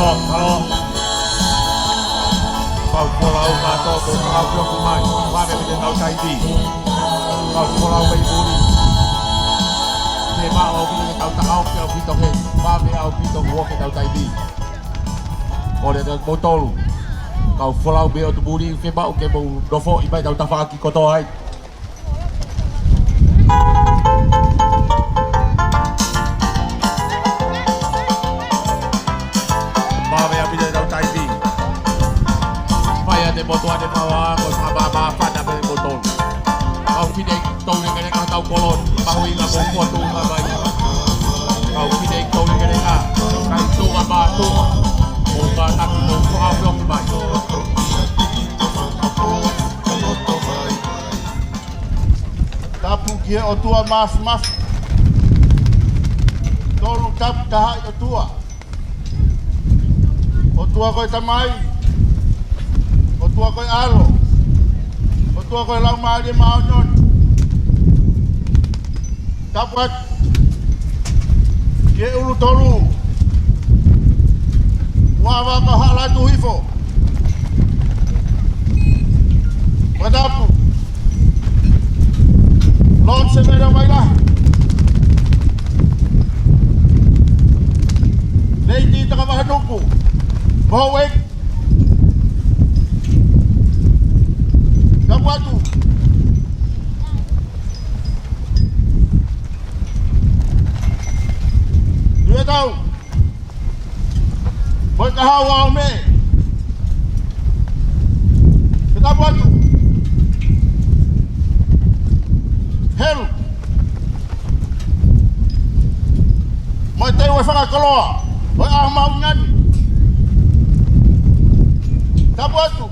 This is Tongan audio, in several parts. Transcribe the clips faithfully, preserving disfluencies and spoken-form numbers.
Mālō. Kau folau kātoa, kau folau ʻoku mai. Vave ʻaupito ʻetau taimi. Kau folau mai muli. Ke maʻu ʻaupito ke tau taka ʻoku ʻaupito ke. Vave ʻaupito kuo ke tau taimi. Kole atu kimoutolu. Kau folau mei ʻotu muli, ke maʻu ke mou nofoʻi mai ʻetau tafaʻaki kotoa ai. Vave ʻaupito ʻetau taimi. Fai ʻa e motuʻa ne maua ko sa ba ba fana pe moto. Kau fine tau ne kene ka tau kolon. Maui na mo ko tu ma bai. Kau fine tau ne kene ka. Kai tu ma ba tu. Mo ka taki mo ko a fio mai. Tapu ki he ʻOtua Māfimafi. Tolu tapu tahaʻi ʻOtua. ʻOtua ko e Tamai. ʻOtua ko e ʻAlo. ʻOtua ko e Laumālie Māʻoniʻoni. Tapu atu ki he ʻulu tolu. Ua vaka hala tu hifo. Fakatapu. Lord Severo Maila. Lady Takavahanuku. Mohawk. Tapu atu. Tuʻetau. Mo e kahaʻu ʻo e meʻa. Ke tapu atu. Helu. Mo e teu e fakakoloa. Mo e ʻaho mahuʻinga ni. Tapu atu.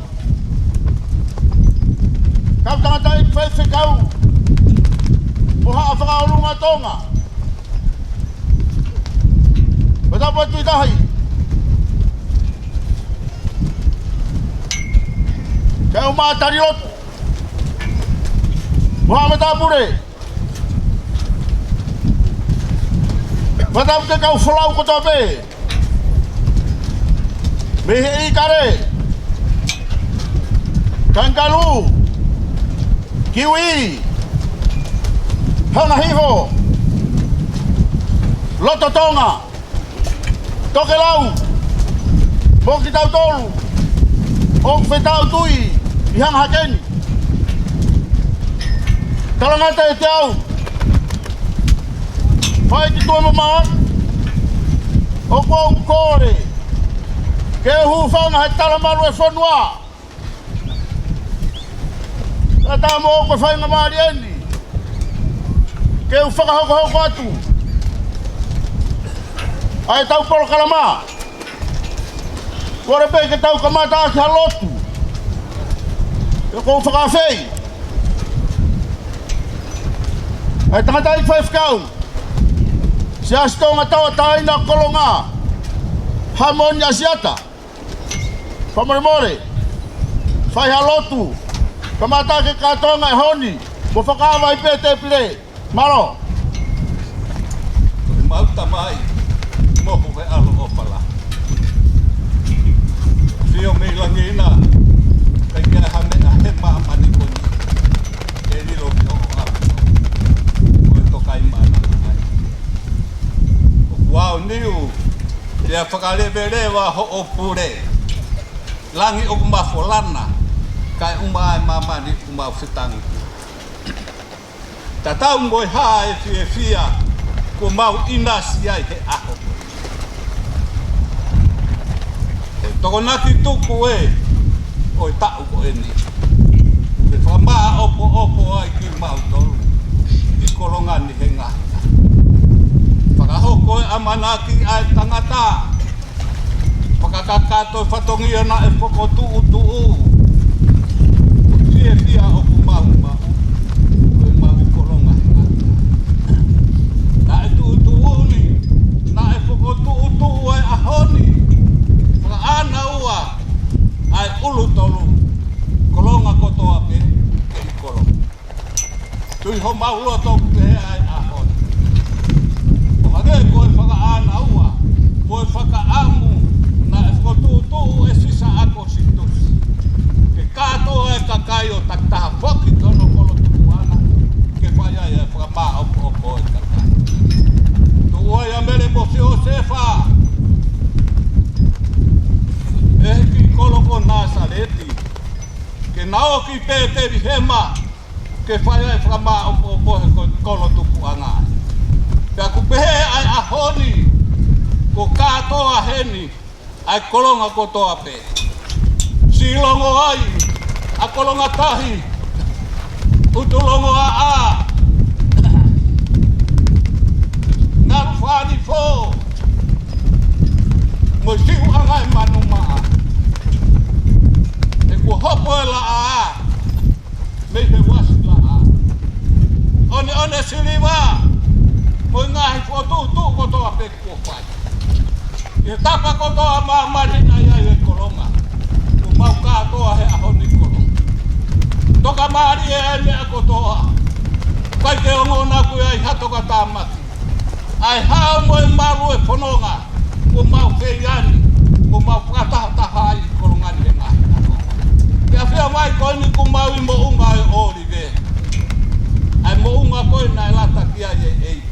Kau tangataʻeiki faifekau mo haʻa fakaʻolunga Tonga. Mo tapu atu ʻi tahi. Kau maʻa tali lotu mo haʻa matāpule. Mo tapu ki he kau folau kotoa pē. Mei he ʻIkale, Kangaroo, Kiwi, Hanga Hifo, Loto Tonga, Tokelau, mo kitautolu ʻoku fetautui ʻi Hanga Hake ni. Talangata ʻiate au, fai ki tuʻa mamaʻo, ʻoku ou kole ke u hūfanga he talamalu e fonua. Ka tā mo ko e faingamālie eni ke u fakahokohoko atu ʻa ʻetau polokalama. Kole pē ke tau kamata ʻaki ha lotu. Ke kou fakaafeʻi ʻa e tangataʻeiki faifekau Siasi Tonga Tauʻatāina Kolonga, Hamoni ʻAsiata. Fakamolemole, fai ha lotu. Kamata ke kātoanga e honi mo fakaava ai pē tēpile. Mālō. Ko e mau Tamai, mo ko e ʻAlo ʻofa lahi. Fio mei langi na, ʻikai ke ʻi ai ha meʻa he māmani ko eni ʻe lilo ki hoʻo ʻapi. Ko e tokai mana mai. ʻOku aoniu, pea fakaleveleva hoʻo pule. Langi ʻoku mafolana, kae ʻuma ʻa e māmani ʻoku mau fetangi. Tatau mo e hā e fiefia kuo mau ʻinasi ai he ʻaho ko eni. Ko e Tokonaki tuku ē ʻo e taʻu ko eni, ʻoku ke fakamāʻopoʻopo ai kimautolu ʻi Kolonga ni he ngaahi taʻu. Fakahoko e ʻamanaki ʻa e tangata. Fakakakato e fatongia naʻe fokotuʻutuʻu. Ko e fiefia ʻoku mau maʻu, ko e mau ʻi Kolonga he ngaahi taʻu. Naʻe tuʻutuʻuni, naʻe fokotuʻutuʻu e ʻaho ni. Fakaʻānaua ʻa e ʻulu tolu, Kolonga kotoa pē ke ʻi Kolonga. Tui homau loto ʻoku pehē ʻa e ʻaho ni. ʻO hangē ko e fakaʻānaua, ko e fakaʻamu, naʻe ʻE na ō ki Petelihema ke fai ai e fakamāʻopoʻopo he ko-, kolo tupuʻanga. Pea ʻoku pehē ʻa e ʻaho ni, kuo kātoa heni ʻa e kolonga kotoa pē. Silongo ai ʻa Kolonga Tahi, ʻUtulongoaʻa, Ngalufanifo, mo e siʻuʻanga ʻo e Manumaʻa. He kuo hopo e laʻā mei he uasi laʻā. ʻOneʻone siliva mo e ngaahi fokotuʻutuʻu kotoa pē kuo fai. ʻI he tapa kotoa ʻo māmani naʻe ʻi ai e kolonga, kuo mau kātoa he ʻaho ni e kolonga. Tokamālie ʻa e meʻa kotoa. ʻIkai ke ongona ʻoku ʻi ai ha tokatāmaki. ʻA e hao mo e malu e fononga, kuo mau feiani, kuo mau fakatahataha ai e kolonga ni he ngaahi ʻaho. Ke ʻafio mai ko eni kuo mau ʻi moʻunga ʻo e ʻōlive. ʻA e moʻunga ko ē naʻe lata ki ai e ʻEiki.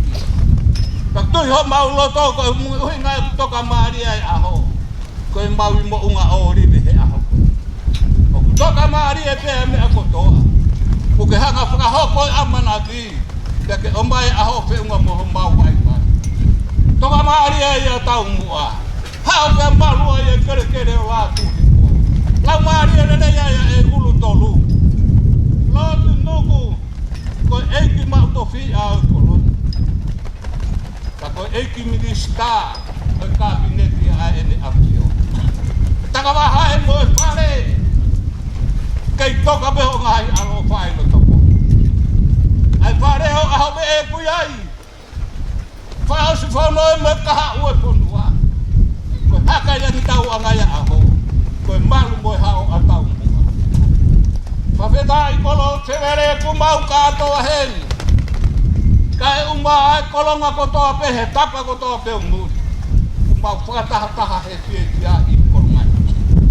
Ka tui homau loto ko e ʻuhinga ʻoku tokamālie ai e ʻaho, ko e mau ʻi moʻunga ʻōlive he ʻaho. ʻOku tokamālie pē ʻa e meʻa kotoa. ʻOku ke hanga ʻo fakahoko e ʻamanaki, pea ke ʻomai e ʻaho feʻunga mo homau vaivai. Tokamālie ai ʻa Taumuʻa. Haʻu pea malu ai e kelekele ʻo Lātūhifo. Laumālie lelei ai ʻa e ʻUlutolu. Lord Nuku, ko e ʻeiki maʻu tofiʻa ʻo e kolonga. Ka ko e ʻeiki minisitā ʻo e Kapineti ʻa ʻEne ʻAfio. Takavahaʻa mo e Fale, kei toka pē hoʻo ngaahi ʻaloʻofa ʻi loto. ʻA e Fale ʻo ʻAhoveʻeku ʻi ai. Fakaʻosi fono mo e kahaʻu e fonua. Ko e haka ʻi he tauʻanga ʻo e ʻaho, ko e malu mo e hao ʻa Taumuʻa. Fakafetaʻi ko Lord Sevele kuo mau kātoa heni. Kae ʻumaʻā e kolonga kotoa pē he tapa kotoa pē ʻo muli. Kuo mau fakatahataha he fiefia ʻi he kolonga ni.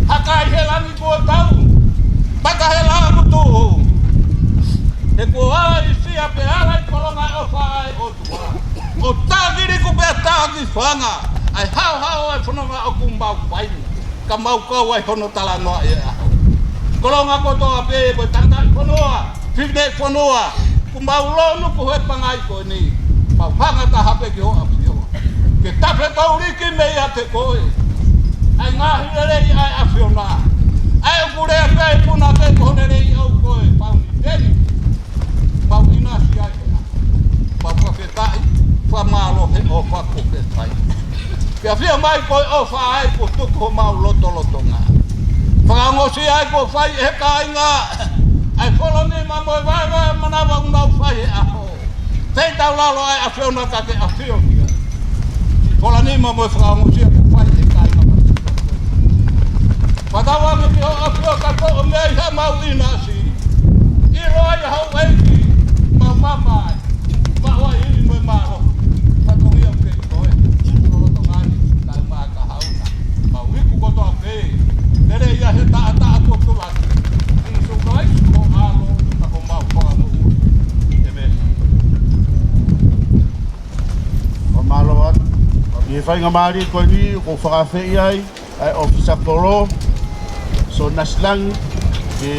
Haka ʻi he langi kuo tau, mata he langi kuo tuʻu. He kuo ala ʻi fia pē ala ʻi kolonga ʻofa ʻa e ʻOtua. ʻO tākiliku pea tākifanga ʻa e haohaoa e fononga ʻoku mau fai ni, ka mau kau ai hono talanoa ʻi he ʻaho. Kolonga kotoa pē, ko e tangataʻi fonua, fefine fonua, kuo mau lōnuku he pangai ko eni, mau hanga taha pē ki hoʻo ʻAfio. Ke tafe kouliki meiate koe ʻa e ngaahi lelei ʻa e ʻAfiona. ʻA e ʻoku lea pē ʻi puna pē ko e lelei ʻoku ko e pauni teni. Mau ʻinasi ai, mau fakafetaʻi, fakamālō he ʻofa kuo ke fai. Ke ʻafio mai ko e ʻofa ai kuo tuku homau lotolotonga. Fakaongosia ai kuo fai ʻe he kāinga ʻa e fola nima mo e vaevae manava ʻoku nau fai he ʻaho. Feitaulalo ʻa e ʻAfiona ka ke ʻafio ki ai. Fola nima mo e fakaongosia kuo fai ʻe he kāinga. Fakatauange ki hoʻo ʻAfio ka toʻo mei ai haʻamau ʻinasi. ʻIlo ai ʻa houʻeiki, mau mamae, mau ai ʻi mo e mālō. Fatongia ke ʻi koe, lolotonga ni, taʻemaʻa ka hauna. Mau iku kotoa pē, lelei ʻa e taʻataʻa kuo tulaki. ʻI Sīsū Kalaisi ko e ʻAlo, ka ko homau Fakamoʻui. ʻĒmeni. Fakamālō atu. ʻI he faingamālie ko eni, ʻoku ou fakaafeʻi ai ʻa e ʻofisa kolo, Sōnasi Langi, ke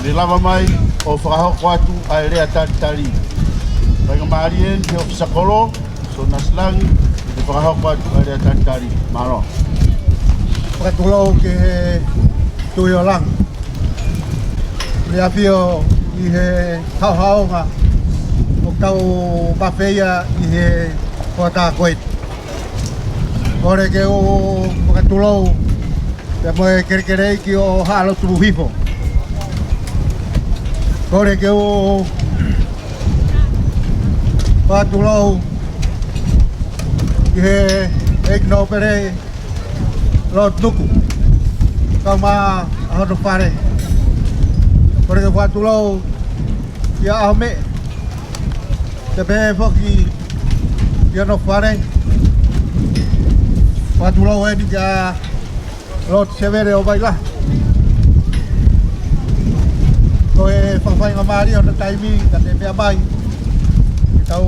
ne lava mai ʻo fakahoko atu ʻa e lea talitali. Faingamālie eni ki he ʻofisa kolo, Sōnasi Langi, ke fakahoko atu ʻa e lea talitali. Mālō. Fakatulou ki he Tuʻi ʻo Langi. Mei he ʻAfio ʻi he haohaonga ʻoku tau mafeia ʻi he hoʻatā ko eni. Kole ke u fakatulou pea mo e kelekele ʻeiki ʻo Haʻa Lotu Hifo. Kole ke u fakatulou ki he ʻEiki Nōpele Lord Nuku, kae ʻumaʻā hono fale. Kole ke u fakatulou kia ʻAhomeʻe, pea pehē foki ki hono fale. Fakatulou eni kia Lord Sevele ʻo Vailahi. Ko e fakafaingamālie hono taimi ka te meʻa mai ke tau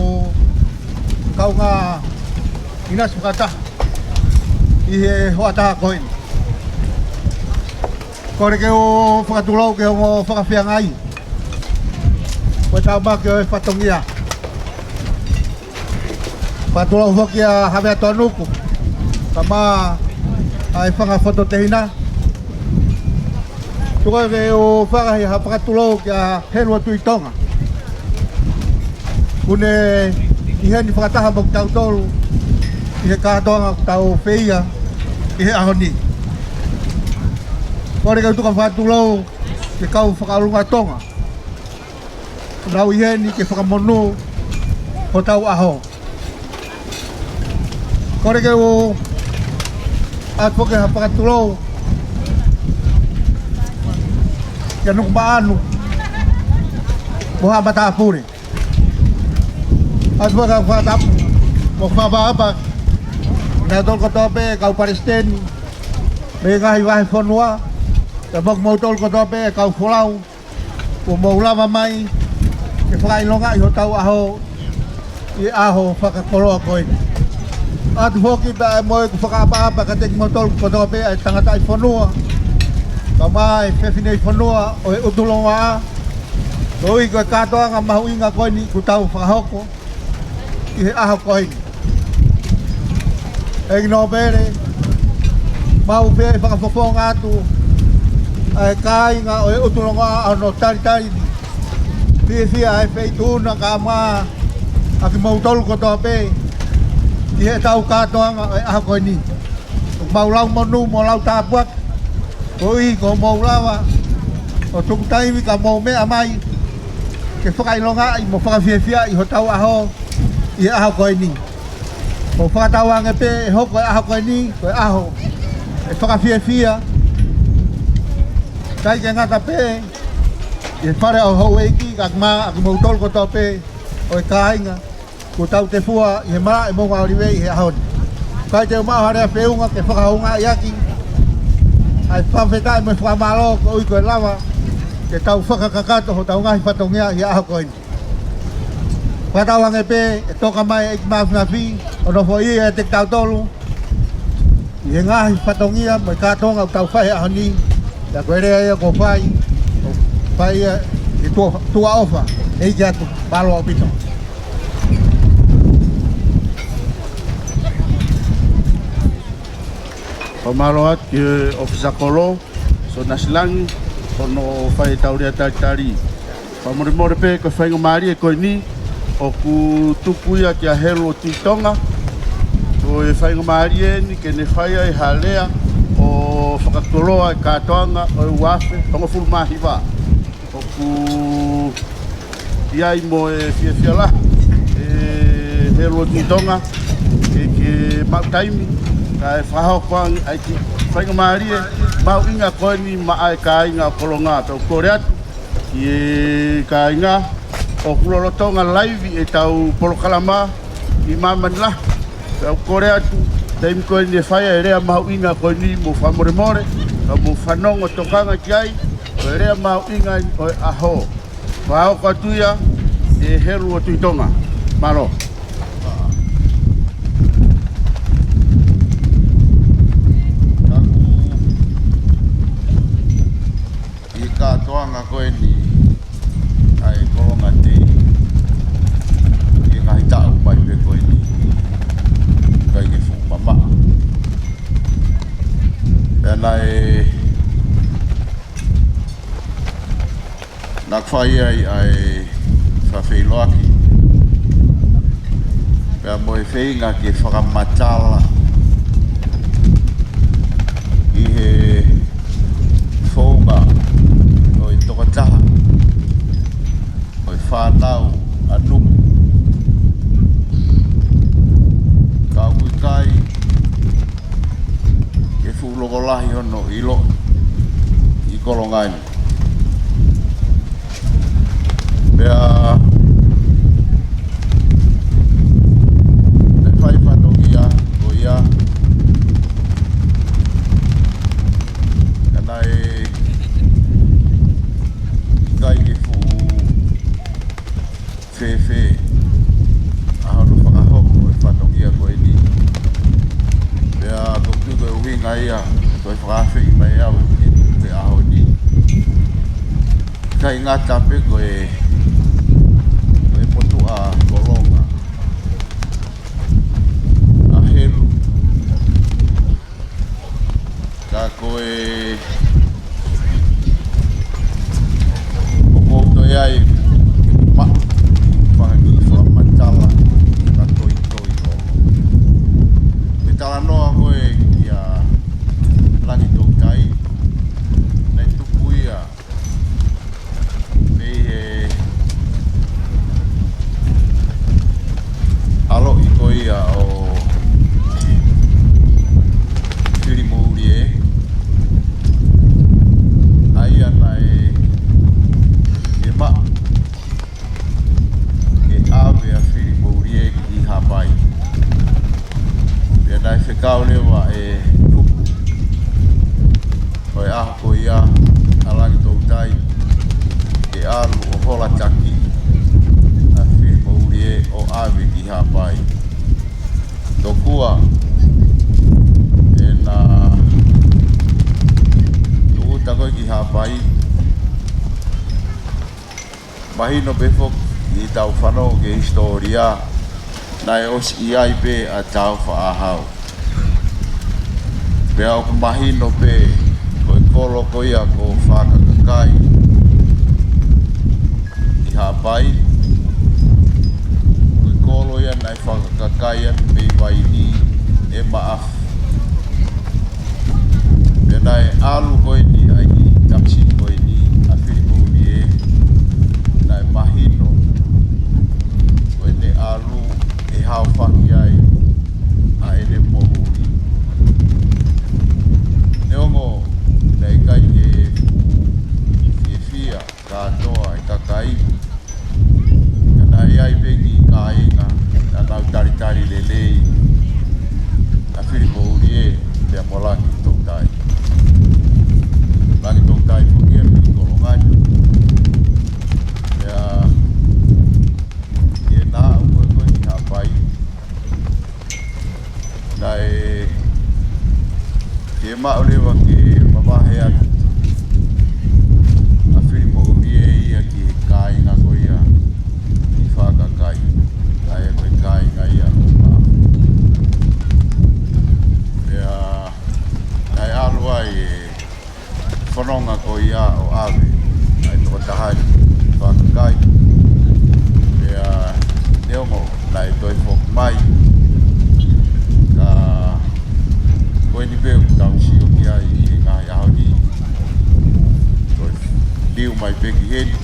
kaungā ʻinasi fakataha ʻi he hoʻatā ko eni. Kole ke u fakatulou ki he ongo fakafeangai ʻo e tāmaki ʻo e fatongia. Fakatulou foki ʻa Havea Toanuku, kae ʻumaʻā ʻa e fanga fototehina. Tuku ke u fakahi ha fakatulou kia Helu ʻo Tuʻi Tonga. ʻOku ne ʻi heni fakataha mo kitautolu ʻi he kātoanga ʻoku tau fai ʻi he ʻaho ni. Kole ke u tuku ha fakatulou ki he kau fakaʻolunga Tonga ʻoku nau ʻi heni ke fakamonū hotau ʻaho. Kole ke u ʻoatu foki ha fakatulou kia Nukumaʻanu mo haʻa matāpule. ʻOatu foki ha fakatapu mo fakaʻapaʻapa kinautolu kotoa pē kau palesiteni mei he ngaahi vahefonua, pea mo kimoutolu kotoa pē kau folau kuo mou lava mai ke fakaʻilongaʻi hotau ʻaho ʻi he ʻaho fakakoloa ko eni. ʻOatu foki pē ʻa e moʻui ʻoku fakaʻapaʻapa kiate kimoutolu kotoa pē ʻa e tangataʻi fonua kae ʻumaʻā e fefineʻi fonua ʻo e ʻUtulongoaʻa, koeʻuhi ko e kātoanga mahuʻinga ko eni ʻoku tau fakahoko ʻi he ʻaho ko eni. ʻEiki Nōpele, mau fie fakafofonga atu ʻa e kāinga ʻo e ʻUtulongoaʻa ʻa hono talitali fiefia ʻa e Feituʻuna kae ʻumaʻā ʻa kimoutolu kotoa pē ʻi heʻetau kātoanga ʻo e ʻaho ko eni. ʻOku mau lau monū mo lau tāpuaki koeʻuhi kuo mou lava ʻo tuku taimi ka mou meʻa mai ke fakaʻilongaʻi mo fakafiefiaʻi hotau ʻaho ʻi he ʻaho ko eni. Mou fakatauange pē ʻe hoko e ʻaho ko eni ko e ʻaho ʻe fakafiefia, ʻikai ke ngata pē ʻi he fale ʻo houʻeiki kae ʻumaʻā ʻa kimoutolu kotoa pē ʻo e kāinga kuo tau tefua ʻi he malaʻe moʻunga ʻōlive ʻi he ʻaho ni. ʻIkai te u maʻu ha lea feʻunga ke fakahoungaʻi ʻaki ʻa e fakafetaʻi mo e fakamālō koeʻuhi ko e lava ke tau fakakakato hotau ngaahi fatongia ʻi he ʻaho ko eni. Fakatauange pē ʻe toka mai e ʻEiki Mafimafi ʻo nofoʻia ʻiate kitautolu ʻi he ngaahi fatongia mo e kātoanga ʻoku tau fai he ʻaho ni. Pea ko e lea ia kuo fai, kuo fai ia ʻi he tuʻa, tuʻa ʻofa. ʻEiki atu, mālō ʻaupito. Fakamālō atu ki he ʻōfisa kolo, Sōnasi Langi, hono fai ʻetau lea talitali. Fakamolemole pē ko e faingamālie ko eni ʻoku tuku ia kia Helu ʻo Tuʻi Tonga. Ko e faingamālie eni ke ne fai ai ha lea ʻo fakakoloa e kātoanga ʻo e ua afe hongofulu mā hiva. ʻOku ʻi ai mo e fiefia lahi ʻe Helu ʻo Tuʻi Tonga ke, ke maʻu taimi kae fakahoko ange ʻa e kiʻi faingamālie mahuʻinga ko eni maʻa e kāinga ʻo Kolonga. Pea u kole atu ki he kāinga ʻoku lolotonga laivi ʻetau polokalama ʻi māmani lahi. Pea u kole atu, taimi ko eni ʻe fai ai e lea mahuʻinga ko eni, mou fakamolemole, ka mou fanongo tokanga ki ai, ko e lea mahuʻinga eni ʻo e ʻaho. Fakahoko atu ia ʻe Helu ʻo Tuʻi Tonga. Mālō. Ka ʻoku ʻi he kātoanga ko eni ʻa e Kolonga Tei ʻi he ngaahi taʻu mai pē ko eni, ʻikai ke fuʻu mamaʻo. Pea naʻe, naʻe fai ai ʻa e fakafeʻiloaki pea mo e feinga ke fakamatala ʻi he founga ʻo e tokotaha ʻo e fānau ʻa Nuku. Ka ʻoku ʻikai ke fuʻu loko lahi hono ʻilo ʻi Kolonga ni. Pea naʻe fai fatongia ko ia, ka naʻe ʻikai ke fuʻu fēfē ʻa hono fakahoko e fatongia ko eni. Pea ʻoku ou tui ko e ʻuhinga ia ko e fakaafeʻi mai au ke tuku he ʻaho ni ʻIkai ngata pē ko e, ko e motuʻa kolonga ʻa Helu, ka ko e, ʻoku ou toe ʻai ke maʻu, fanga kiʻi fakamatala fakatoitoi ʻo e talanoa ko ē kia Langitoutai, naʻe tupu ia mei he ʻaloʻi ko ia ʻo Filimoulie, ʻa ia naʻe, ke maʻu ke ʻave ʻa Filimoulie ki Haʻapai. Pea naʻe fekau leva ʻe Tupu ʻo e ʻaho ko ia ʻa Langitoutai ke ʻalu ʻo hola taki ʻa Filimoulie ʻo ʻave ki Haʻapai. Tokua ʻena tūʻuta ko ē ki Haʻapai, mahino pē foki ʻi heʻetau fanongo ki he hisitōlia, naʻe ʻosi ʻi ai pē ʻa Tāufaʻāhau. Pea ʻoku mahino pē ko e kolo ko ia ko Fākakakai ʻi Haʻapai, ko e kolo ia naʻe fakakakai atu mei Vainī ʻe Maʻafu. Pea naʻe ʻalu ko eni ʻa e kiʻi tamasiʻi ko eni ʻa Filimoulie, naʻe mahino ko ʻene ʻalu ʻe haofaki ai ʻa ʻene moʻui. Neongo naʻe ʻikai ke fuʻu fiefia kātoa e kakai, ka naʻe ʻi ai pē kiʻi kāinga naʻa nau talitali lelei ʻa Filimoulie pea mo Langitoutai. Langitoutai foki ia mei Kolongani. Pea ʻi heʻena aʻu ko ē ko ē ki Haʻapai, naʻe fiemaʻu leva ke mavahe atu ʻa Filimoulie ia ki he kāinga ko ia ʻi Fākakakai, ʻa ia ko e kāinga ia ʻo Maʻafu. Pea naʻe ʻalu ai e fononga ko ia ʻo ʻave ʻa e tokotaha ni ki Fākakakai. Pea neongo naʻe toe foki mai, ka ko eni pē ʻoku tau sio ki ai ʻi he ngaahi ʻaho ni, toe liu mai pē ki heni.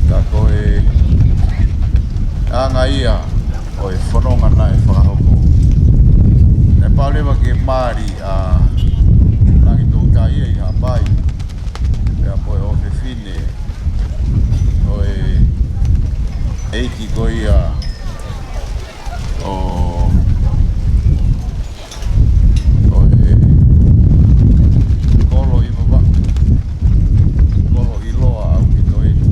Ka ko e anga ia ʻo e fononga naʻe fakahoko, naʻe pau leva ke mali ʻa Langitoutai ia ʻi Haʻapai, pea mo e ʻofefine ʻo e ʻeiki ko ia ʻo, ʻo e kolo ʻi Vavaʻu, kolo ʻiloa ʻaupito eni.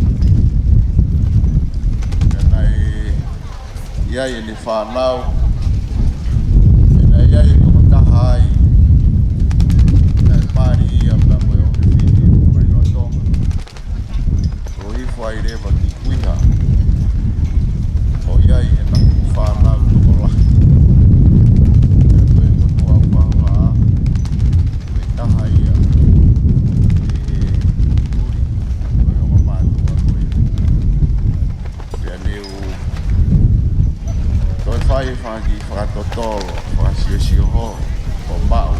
Pea naʻe ʻi ai ʻene fānau, pea naʻe ʻi ai e tokotaha ai naʻe mali ia pea mo e ʻofefine ʻo Mailotoma. Ko e hifo ai leva ki Kuiha, ʻo ʻi ai ʻena fānau tokolahi. Pea ko e motuʻa ʻo Fauha, ko e taha ia ʻi he ʻuli ʻo e ongo mātuʻa ko ē. Pea ne u toe fai e fanga kiʻi fakatotolo, fakasiosio holo, ʻo maʻu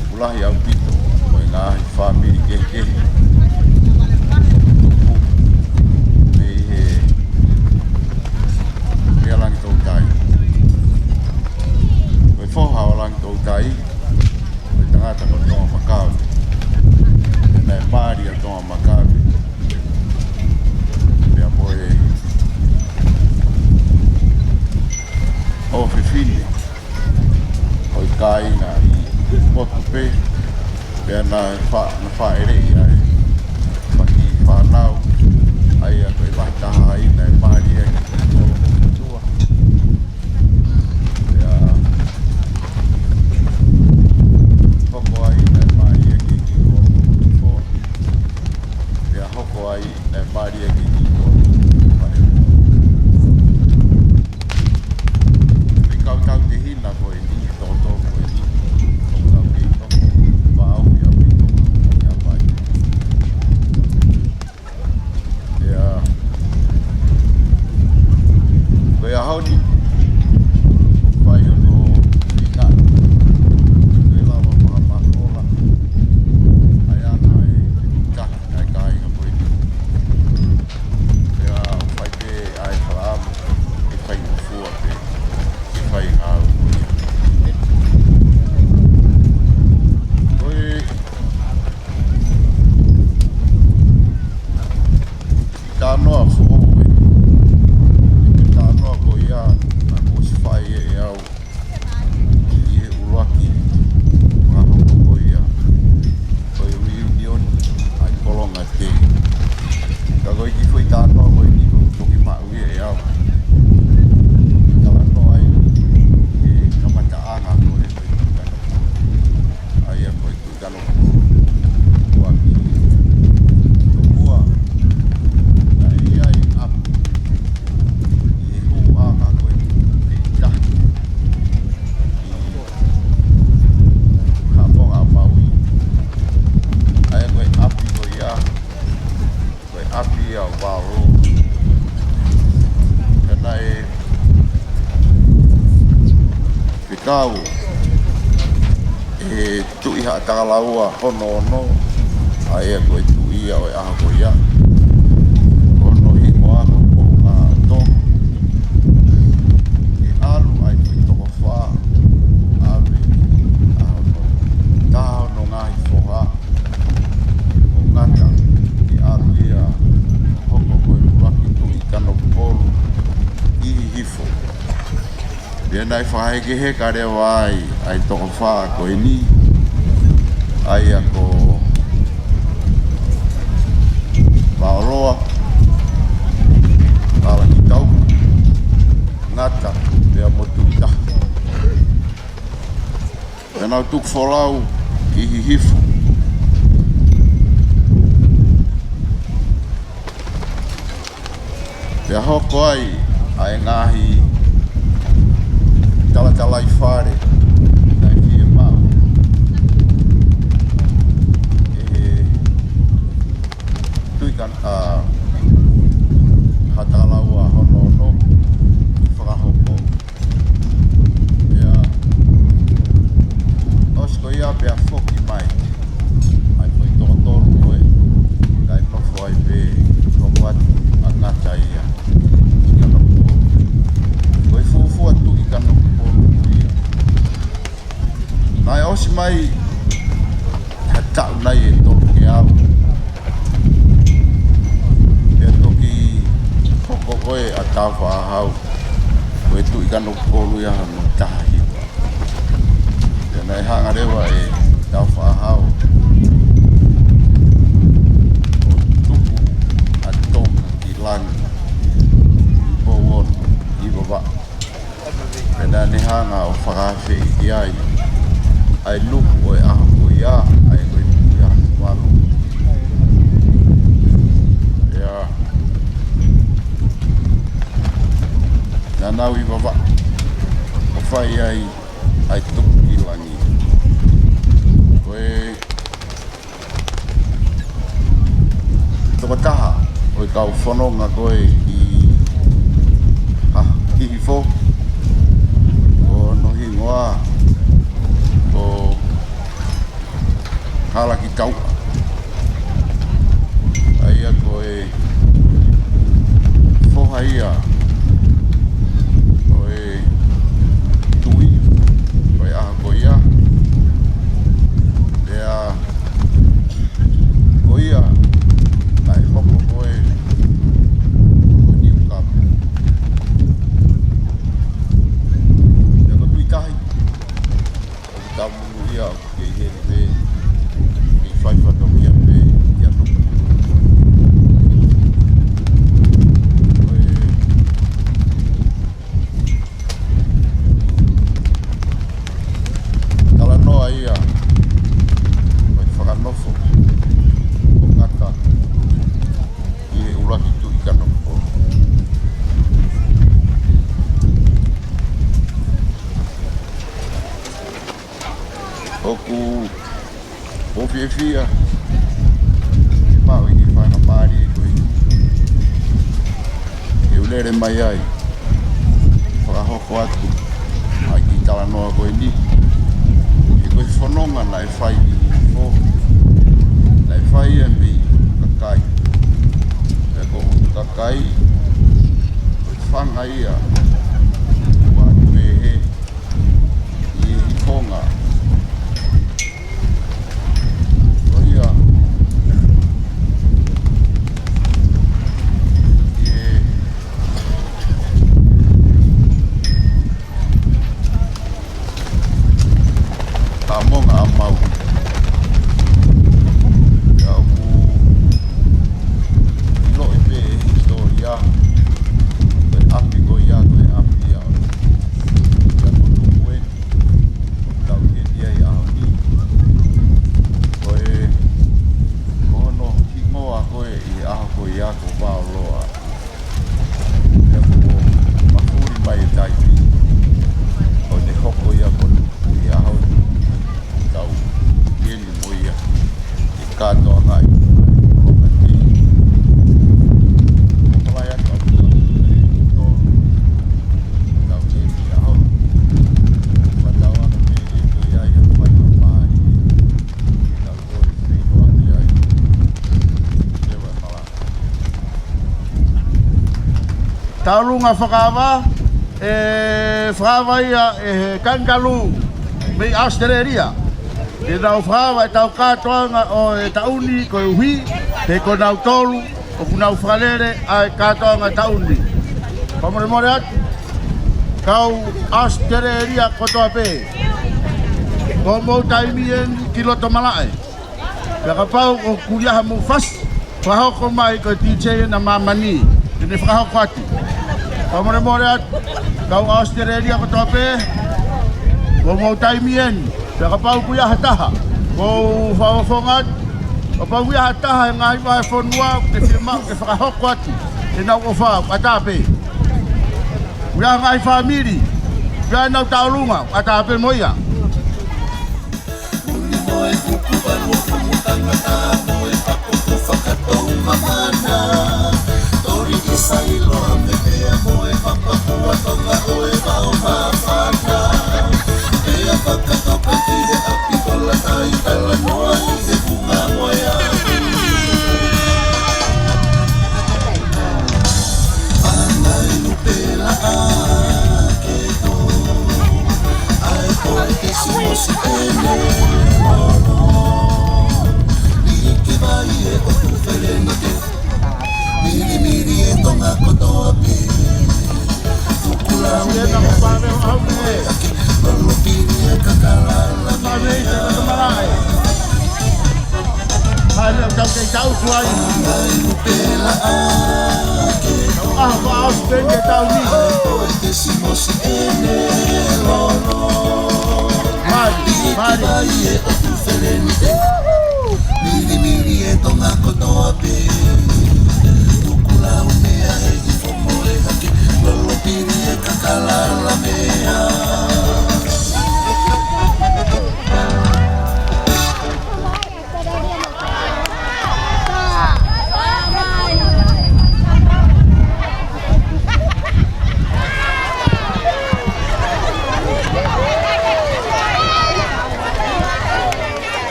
ʻoku lahi ʻaupito mo e ngaahi fāmili kehekehe ʻoku tupu mei he lea Langitoutai. Ko e foha ʻo Langitoutai, ko e tangata ko Tonga Makabe. Pea naʻe mali ʻa Tonga Makabe pea mo e ʻofefine ʻo e kāinga ʻi motu pē, pea naʻe fa-, naʻe fāʻeleʻi ai e fanga kiʻi fānau, ʻa ia ko e lahi taha ai naʻe mali ia ki he kolo ʻo Kutua. Pea hoko ai naʻe mali ia ki he kolo ʻo Kutua. Kau ʻe Tuʻi Haʻatakalaua hono ono, ʻa ia ko e tuʻi ia ʻo e ʻaho ko ia. Ko hono hingoa ko Poʻungāʻoto. ʻE ʻalu ai ko e toko fā, ʻave ʻa hono taha hono ngaahi foha ʻo Ngata, ʻi ʻalu ia hoko ko e ʻuluaki Tuʻi Kanokupolu ʻi Hihifo. Pea naʻe fakahekeheka leva ai ʻa e toko fā ko eni, ʻa ia ko Vaoloa, Talakitauʻa, Ngata, pea mo Tuʻitahi. Pea nau tuku folau ki Hihifo. Pea hoko ai ʻa e ngaahi talatalaifale naʻe fiemaʻu ʻe he Tuʻi Kan-, ʻa, Haʻatakalaua hono ono ke fakahoko. Pea ʻosi ko ia pea foki mai ʻa e foʻi toko tolu ko ē, kae nofo ai pē, hoko atu ʻa Ngata ia ʻi Kanokupolu. Ko e fuofua Tuʻi Kanokupolu ia. Naʻe ʻosi mai ha taʻu nai ʻe tolu ke aʻu, pea toki hoko ko ē ʻa Tāufaʻāhau ko e Tuʻi Kanokupolu ia hono taha hiva. Pea naʻe hanga leva ʻe Tāufaʻāhau ʻo tuku ʻa Tonga ki langi ʻi Pouono ʻi Vavaʻu. Pea naʻa ne hanga ʻo fakaafeʻi ai ʻa e nuku ʻo e ʻaho ko ia, ʻa ia ko e Tuʻi ʻa Tuvalu. Pea naʻa nau ʻi Vavaʻu ʻo fai ai ʻa e tuku ki langi. Ko e tokotaha ʻo e kau fononga ko ē ʻi, ʻa, Hihifo, ko hono hingoa ko Talakitauʻa. ʻA ia ko e foha ia ʻo e tuʻi ʻo e ʻaho ko ia. Pea ko ia naʻe hoko ko ē ko Niukapu. Pea ko Tuʻitahi ʻoku taumuʻa ia ʻoku kei heni pē, kei fai fatongia pē ia no. Ko e talanoa ia ʻo e fakanofo ʻo Ngata ʻi he ʻuluaki Tuʻi Kanokupolu. ʻOku ou fiefia ke maʻu ʻi he faingamālie ko eni ke u lele mai ai fakahoko atu ʻa e kiʻi talanoa ko eni. He ko e fononga naʻe fai ʻi Hihifo, naʻe fai ia mei ʻUtukakai. Pea ko ʻUtukakai, ko e fanga ia ʻo Tuʻapehē ʻi he fononga. Ko ia, ʻi he Haʻamonga ʻa Maui. Pea ʻoku ʻiloʻi pē ʻe he hisitōlia ko e ʻapi ko ia ko e Tauʻolunga fakaava, ʻe fakaava ia ʻe he Kangaroo mei ʻAositelēlia. Te nau fakaava ʻetau kātoanga ʻo e taʻu ni koeʻuhi he ko nautolu ʻoku nau fakalele ʻa e kātoanga taʻu ni. Fakamolemole atu, kau ʻAositelēlia kotoa pē, ko hoʻomou taimi eni ki loto malaʻe. Pea kapau ʻoku ʻi ai haʻamou fasi, fakahoko mai, ko e DJ ʻena ʻi māmani ke ne fakahoko atu. Fakamolemole atu, kau ʻAositelēlia kotoa pē, ko hoʻomou taimi eni. Pea kapau ʻoku ʻi ai ha taha, ʻoku ou fakafofonga atu, kapau ʻoku ʻi ai ha taha he ngaahi vahefonua ʻoku ne fiemaʻu ke fakahoko atu ʻenau ʻofa, ʻoku ʻatā pē. ʻOku ʻi ai ha ngaahi fāmili ʻoku ʻi ai ʻenau tauʻolunga, ʻoku ʻatā pē mo ia. Hai, meʻa tau kei tau tuai. Tau ʻaho fakaʻosi pē ke tau ni. Mali, mali.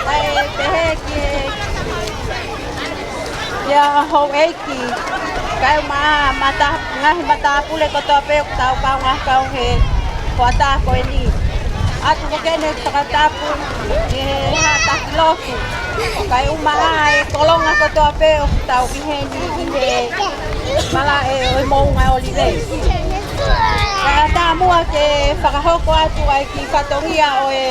Kae pehē ki he, ʻia houʻeiki, kae ʻumaʻā mata, ngaahi matāpule kotoa pē ʻoku tau kaungā kau he hoʻatā ko eni. ʻOatu mo ke ne fakatapu ki he haʻa taki lotu, kae ʻumaʻā e kolonga kotoa pē ʻoku tau ʻi heni ʻi he malaʻe ʻo e Moʻunga ʻOlive. Kae ʻatā muʻa ke fakahoko atu ai ki he fatongia ʻo e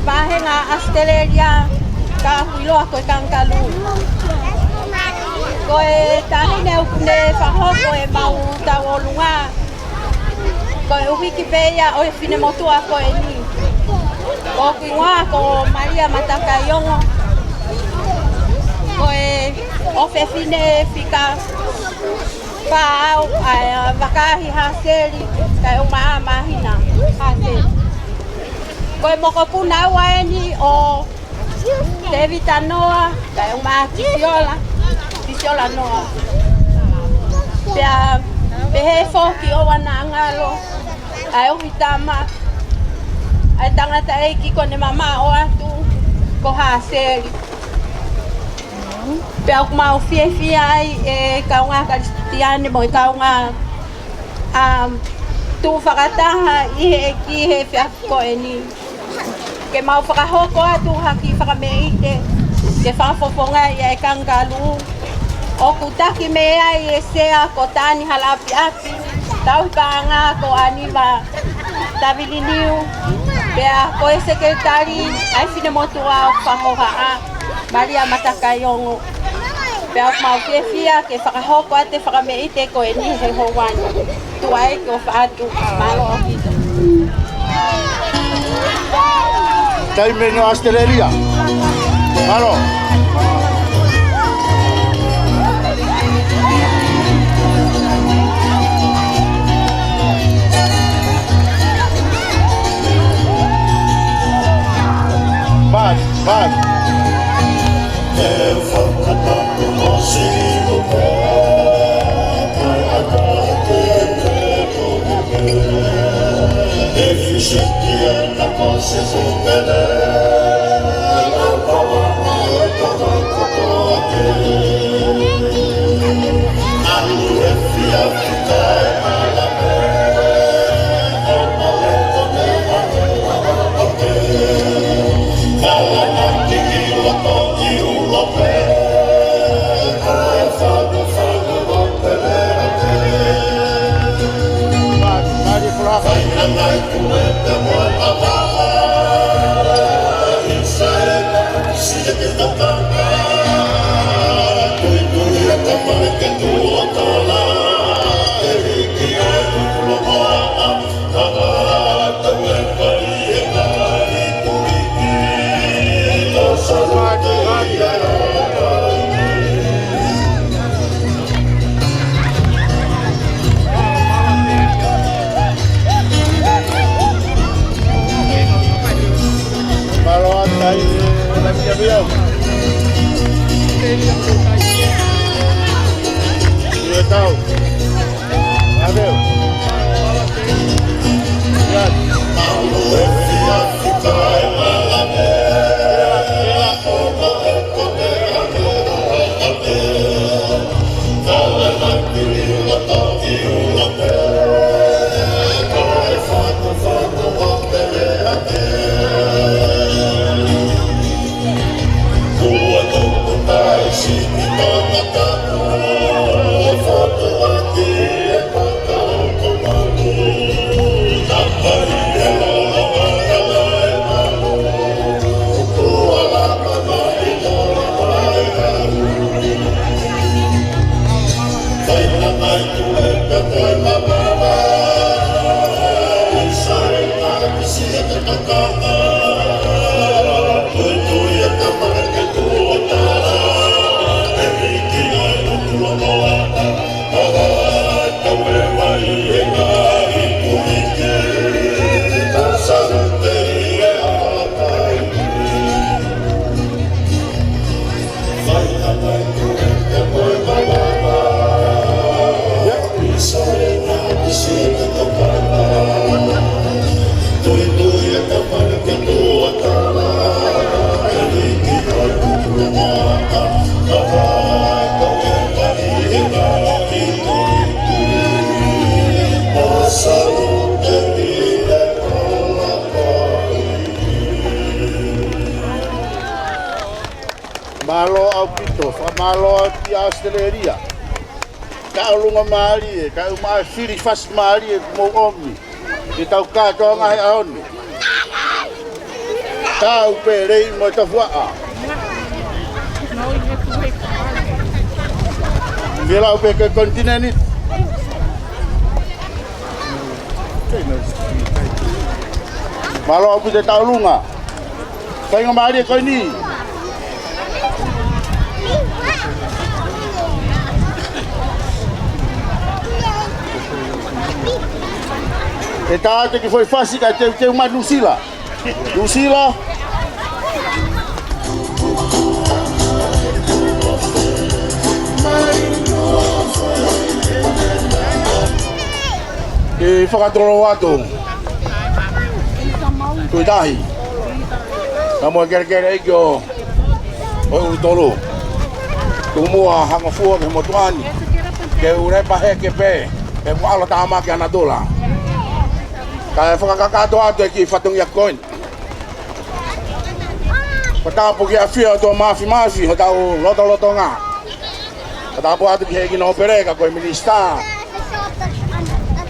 vāhenga ʻAositelēlia, ka ʻoku ʻiloa ko e Kangaroo. Ko e taʻahine ʻoku ne fakahoko ʻemau tauʻolunga, ko e ʻuhiki pē ia ʻo e finemotuʻa ko eni. Ko hoku hingoa ko Malia Matakaiongo. Ko e ʻofefine fika fā au, ʻa e vakahi Haseli, kae ʻumaʻā māhina Haseli. Ko e mokopuna ua eni ʻo Tēvita Noa, kae ʻumaʻā Kisiola, Kisiola Noa. Pea pehē foki ʻo ʻAna Ngalo, ʻa e ʻuhitama, ʻa e tangataʻeiki ko ʻene mamaʻo atu ko Haseli. Pea ʻoku mau fiefia ai e kaungā Kalisitiane mo e kaungā, um, tuʻu fakataha ʻi he ʻEiki he efiafi ko eni, ke mau fakahoko atu ha kiʻi fakameʻite ke fakafofongaʻi ʻa e Kangaroo. ʻOku taki mei ai e sea ko Tani Halaʻapiʻapi, tauhi paʻanga ko ʻAniva Taviliniu, pea ko e sekelitali ʻa e finemotuʻa ʻoku fakahohaʻa, Malia Matakaiongo. Pea ʻoku mau fiefia ke fakahoko atu e fakameʻite ko eni he houa ni. Tuʻa ʻEiki ʻofa atu, mālō ʻaupito. Taimi eni ʻo ʻAositelēlia. Mālō. Vai, vai. Mālō ʻaupito, fakamālō atu ki ʻAositelēlia. Tauʻolunga mālie, kae ʻumaʻā e fili fasi mālie kuo mou ʻomi ke tau kātoanga he ʻaho ni. Tau pē lei mo e tafuaʻa. Fie lau pē ke kontineni. Mālō ʻaupito e tauʻolunga. Faingamālie ko eni. ʻE tā atu e kiʻi foʻi fasi kae teuteu mai Nuʻusila. Nuʻusila. ʻE fakatolonga atu. Tuʻi Tahi. Naʻa mo e kelekele ʻeiki ʻo ʻUlutolu. Tuku muʻa ha ngofua ki he motuʻa ni. Ke u lepa heke pē, he kuo ʻalu ʻa Tāmaki ʻa natula. Kae fakakakato atu e kiʻi fatongia ko eni. Fakatapu ki he ʻafio ʻa e ʻOtua Māfimafi, hotau lotolotonga. Fakatapu atu ki he ʻEiki Nōpele ka ko e Minisitā.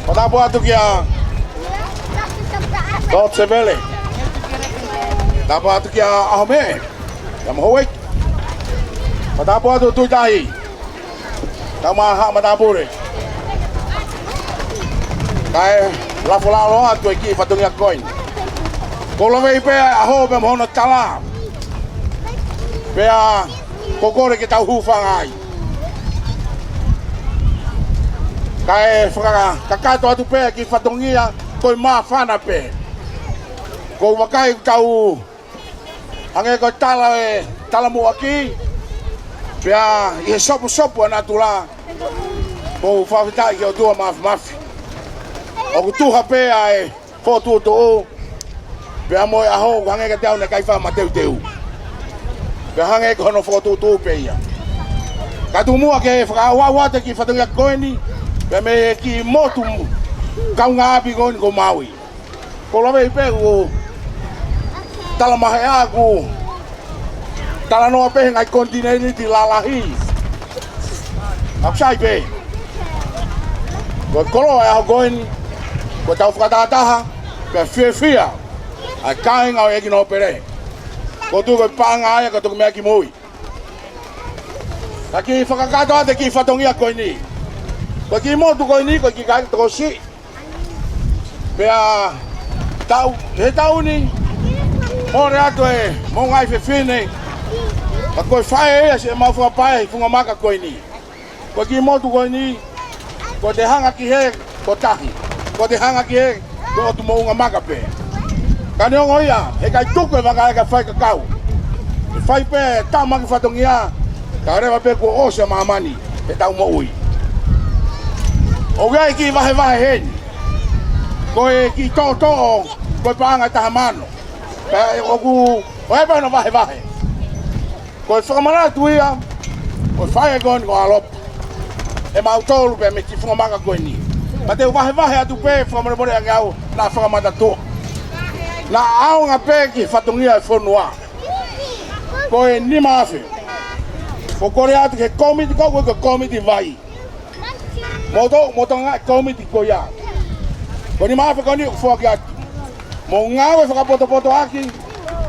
Fakatapu atu kia Lord Sevele. Fakatapu atu kia ʻAhome. Kia Mahoe. Fakatapu atu Tuʻi Tahi. Tau maha matāpule. Kae lafo lalo atu e kiʻi fatongia ko eni. Ko e lave pē ʻa e ʻaho pē mo hono tala. Pea ko e kole ke tau hūfanga ai. Kae fakakakato atu pē e kiʻi fatongia ko e māfana pē. Ko e vakai tau hangē ko e tala e talamuʻaki, pea ʻi he sopusopu ʻa natula, ko e fakafetaʻi ki he ʻOtua Māfimafi. ʻOku tuha pē ʻa e Fokotuʻutuʻu, pea mo e ʻaho, hangē kiate au naʻe ʻikai fai ha mateuteu. Pea hangē ko hono fokotuʻutuʻu pē ia. Ka tuku muʻa ke fakaʻauʻau atu e kiʻi fatongia ko eni, pea mei he kiʻi motu kaungāʻapi ko eni ko Maui. Ko e lave pē ʻoku tala mahea ʻoku talanoa pē he ngaahi konitinēniti lalahi. ʻOku sai pē. Ko e koloa e ʻaho ko eni, ko ʻetau fakatahataha, pea fiefia ʻa e kāinga ʻo e ʻEiki Nōpele. ʻOku ou tui ko e paʻanga ia ka tuku mei ai ki mui. Ka kiʻi fakakakato atu e kiʻi fatongia ko eni. Ko e kiʻi motu ko eni, ko e kiʻi kakai tokosiʻi. Pea tau, he taʻu ni, mole atu e moʻunga fefine, ka ko e faʻē ia siʻemau fakapae he funga maka ko eni. Ko e kiʻi motu ko eni, ko ʻete hanga ki hē ko Tahi, ko ʻete hanga ki hē ko e ʻotu moʻunga maka pē. Ka neongo ia, heʻikai tuku e vaka ia ke fai kakau. ʻE fai pē e tāmaki fatongia, kae ʻoua leva pē kuo ʻosi ʻa māmani heʻetau moʻui. ʻOku ʻi ai e kiʻi vahevahe heni. Ko e kiʻi toʻotoʻo, ko e paʻanga ʻe taha mano. Pea ʻoku, ʻoku ʻi ai pē hono vahevahe. Ko e fakamanatu ia, ko e faʻē ko eni ko ʻAlopa. ʻE mautolu pē mei he funga maka ko eni. Ka te u vahevahe atu pē, fakamolemole ange au, naʻa fakamatatua. Naʻa ʻaonga pē ki he fatongia e fonua. Ko e nima afe. ʻOku ou kole atu ki he kōmiti ko ē, ko e kōmiti vai. Mou toʻo, mou tokangaʻi e kōmiti ko ia. Ko e nima afe ko eni ʻoku foaki atu. Mou ngāue fakapotopoto ʻaki,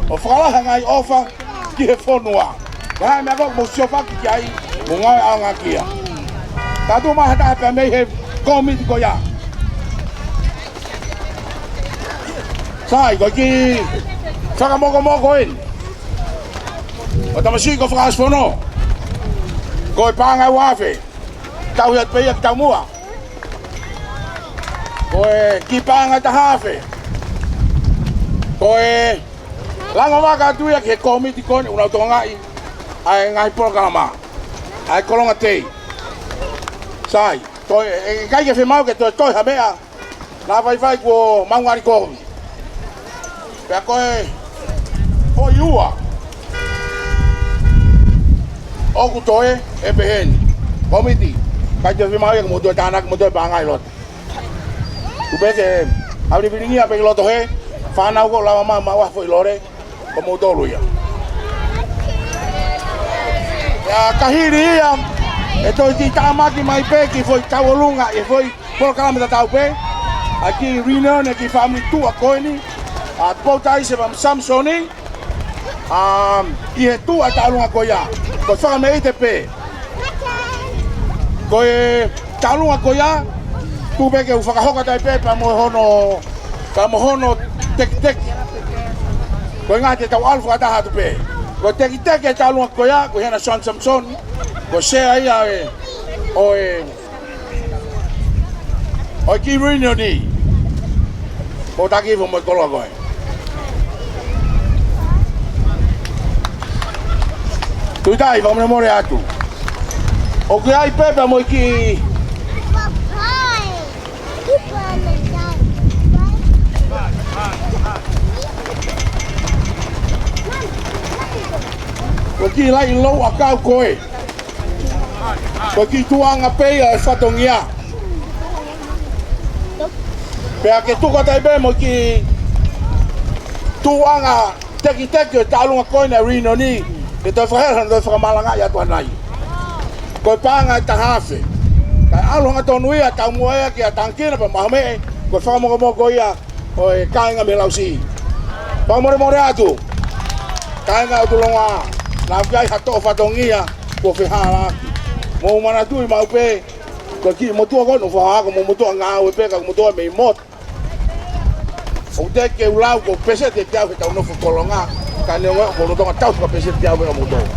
ʻo fakalahi e ngaahi ʻofa ki he fonua. Ka ʻi ai e meʻa ko ē ʻoku mou siofaki ki ai, mou ngāue ʻaonga ki ai. Tau tuʻu mai ha taha pē mei he kōmiti ko ia. Sai, ko e kiʻi fakamokomoko eni. Ko e tamasiʻi ko Fakaʻosipono. Ko e paʻanga ua afe. Tauhi atu pē ia ki taumuʻa. Ko e kiʻi paʻanga ʻe taha afe. Ko e lango vaka atu ia ki he kōmiti ko eni ʻoku nau tokangaʻi ʻa e ngaahi polokalama. ʻA e kolonga tei. Sai, toe, ʻe, ʻe ʻikai ke fiemaʻu ke toe toe ha meʻa. Naʻa faifai kuo mau ngali kovi. Pea ko e foʻi ua ʻoku toe ʻe pehē ni. Kōmiti, ʻikai toe fiemaʻu ia ke mou toe tānaki, mou toe paʻanga ʻi loto. Tuku pē ke ʻalu vilingia pē ki loto he fānau ko ē ʻoku lava mai, maʻu ha foʻi lole. Ko moutolu ia. Pea ka hili ia, ʻe toe kiʻi tāmaki mai pē ki he foʻi tauʻolunga, ʻi he foʻi polokalama tatau pē. ʻA e kiʻi reunion e kiʻi fāmili tuʻa ko eni. ʻA Poutaise pea mo Samisoni. ʻA, ʻi he tuʻa e tauʻolunga ko ia. Ko e fakameʻite pē. Ko e tauʻolunga ko ia, tuku pē ke u fakahoko atu ai pē pea mo hono, pea mo hono tekiteki. Ko e ʻuhinga te tau ʻalu fakataha atu pē. Ko e tekiteki e tauʻolunga ko ia, ko Hena Son Samson. Ko e sea ia e, ʻo e, ʻo e kiʻi reunion ni. Ko taki fo mo e koloa ko ē. Tuʻitahi, fakamolemole atu. ʻOku ʻi ai pē pea mo e kiʻi, ko e kiʻi laʻi louʻakau ko ē. Ko e kiʻi tuʻuʻanga pē ia e fatongia. Pea ke tuku atu ai pē mo e kiʻi tuʻuʻanga tekiteki ʻo e tauʻolunga ko eni e reunion ni, ke toe fakahela, toe fakamalangaʻi atu ʻanai. Ko e paʻanga ʻe taha afe. Kae ʻalu hangatonu ia, taumuʻa ia kia Tangikina pea mo Mahomeʻe, ko e fakamokomoko ia ʻo e kāinga mei Lausiʻi. Fakamolemole atu. Kāinga ʻoku tolonga, naʻa ʻoku ʻi ai ha toʻo fatongia kuo fehālaaki. Mou manatuʻi maʻu pē, ko e kiʻi motuʻa ko eni ʻoku fakahā ko e motuʻa ngāue pē, ka ko e motuʻa mei motu. ʻOku teʻeki ke u lau ko e peseti ʻe teau heʻetau nofo kolonga, ka neongo ia ʻoku ou lolotonga tauhi ko e peseti ʻe teau pē ka moutolu.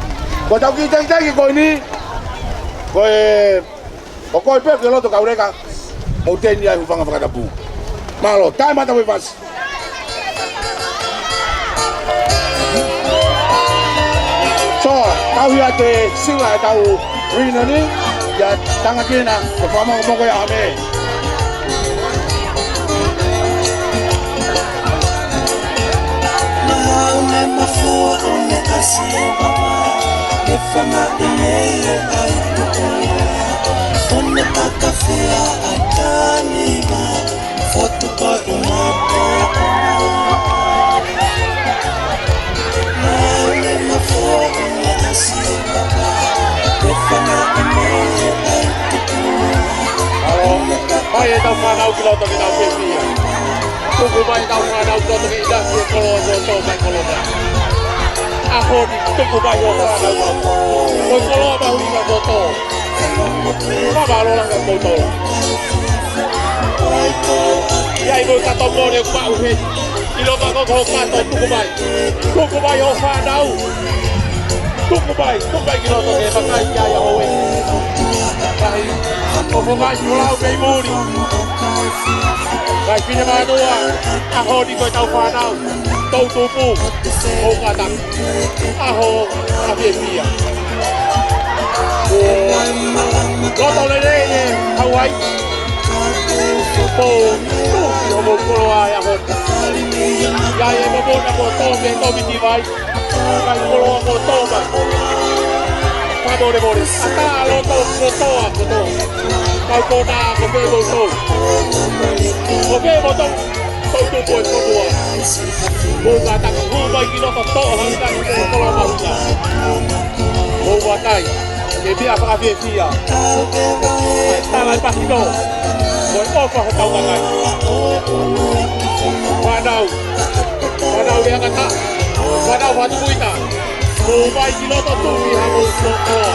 Ko ʻetau kiʻi tekiteki ko eni, ko e, ʻoku ʻi ai pē ʻoku ke loto kau leka, mou teni ai hūfanga fakatapu. Mālō, taʻe mata mo e fasi. So, tau ia te sila ʻetau reunion ni, ia Tangikina, ko e fakamokomoko ia ʻa e meʻa. Mālō, mai ʻetau fānau ki loto ke tau fiefia. Tuku mai ʻetau fānau ki loto ke ʻinasi e koloa kotoa mai Kolonga. ʻAho ni, tuku mai hoʻo fānau. Ko e koloa mahuʻinga kotoa. Fakamālō lahi ʻa kimoutolu. ʻI ai mo e kato mole ʻoku maʻu heni. ʻIlonga ko e kato, tuku mai. Tuku mai hoʻo fānau. Tuku mai, tuku mai ki loto ke vakai ki ai ʻa Houʻeiki. Kae ʻofa mai ki Folau mei muli. Kae finemālō ʻa Honi ko ʻetau fānau. Toutupu. ʻOku ngata. ʻAho ʻa fiefia. Loto lelei ʻe Hauai. Pou tuʻi hoʻomou koloa ʻi he ʻaho ni. ʻI ai e momona kotoa mei he Tōmiti Vai. Kae koloa kotoa mai. Fakamolemole. ʻAtā loto kotoa kotoa. Kau kona ko pē moutolu. Ko pē moutolu. Toutupu e fonua. Mou kātaki hū mai ki loto toʻo hangikani ko e koloa mahuʻinga. Mou vakai. Ke meʻa fakafiefia. Tala e mahino. Ko e ʻofa hotau kakai. Fānau. Fānau Leangata. Fānau Fatukuita. Mou mai ki loto tuʻi ha mou koloa.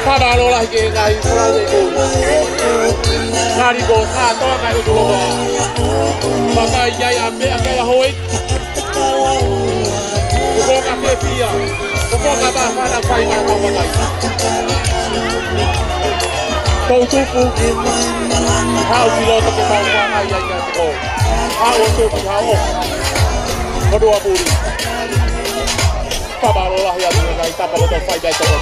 Fakamālō lahi ki he ngaahi Folau mei muli. Ngali ko kātoa ngaahi ʻotu loa. Vakai ai ʻa meʻa kai ʻa Houʻeiki. Ko e konga fiefia. Ko e konga māfana fai mai ʻetau vakai. Toutupu. Haʻu ki loto ke tau vakai ai ʻa e toko. Haʻu ʻo tupu, haʻu ʻo. Ko e ʻotu muli. Fakamālō lahi atu ki he ngaahi tapa kotoa fai mai toko.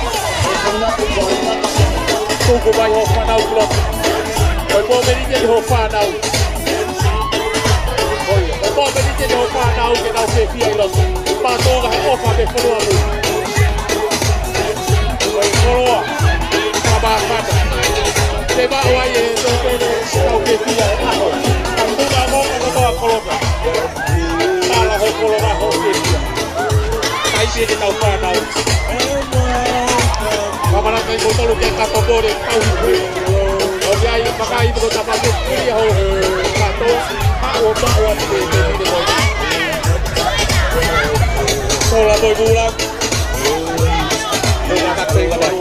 Tuku mai hoʻo fānau ki loto. Ko e pō melite hoʻo fānau. Ko ia, ko e pō melite hoʻo fānau ke nau fiefia ʻi loto. Mātuʻa he ʻofa mei he fonua muli. Ko e koloa. Ka māfana. Te maʻu ai e tō pene ke nau fiefia he ʻaho. Ka tuʻu ʻa e konga kotoa Kolonga. Tala hoʻo koloa hoʻo fiefia. Kai pē ke tau fānau. Kae ʻoua naʻa kai kimoutolu ki he kato mole tau hiki. ʻOku ʻi ai e kakai mo e tapa ke kuli ho kato. Haʻu ʻo maʻu atu e te te te koi. Sola toi kula. Ko e kakai ka mai.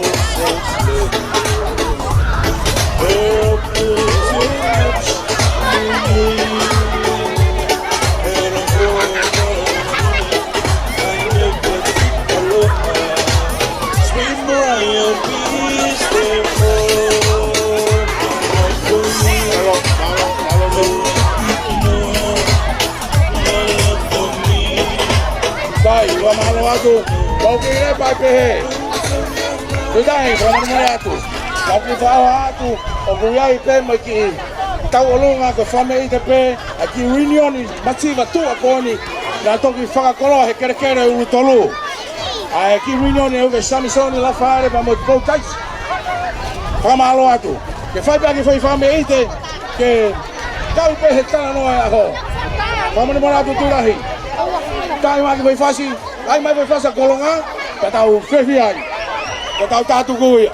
Sai, fakamālō atu. Kau ki le pai pehē. Tuʻi Tahi, fakamālō atu. Kau ki fao atu. ʻOku ʻi ai pē mai ki tauʻolunga ko e fāmili ʻite pē, ʻa e kiʻi reunion masiva tuʻa ko eni, naʻa toki fakakoloa he kelekele ʻulu tolu. ʻA e kiʻi reunion ʻe uke Samisoni Lafaele pea mo Pou Taisi. Fakamālō atu. Ke fai pē ʻa e kiʻi fai fāmili ʻite, ke kau pē he talanoa e ʻaho. Fakamālō atu Tuʻi Tahi. Tahi mai ki fai fasi, ʻai mai fai fasi ʻa Kolonga, ka tau fiefia ai. Ka tau tātuku ia.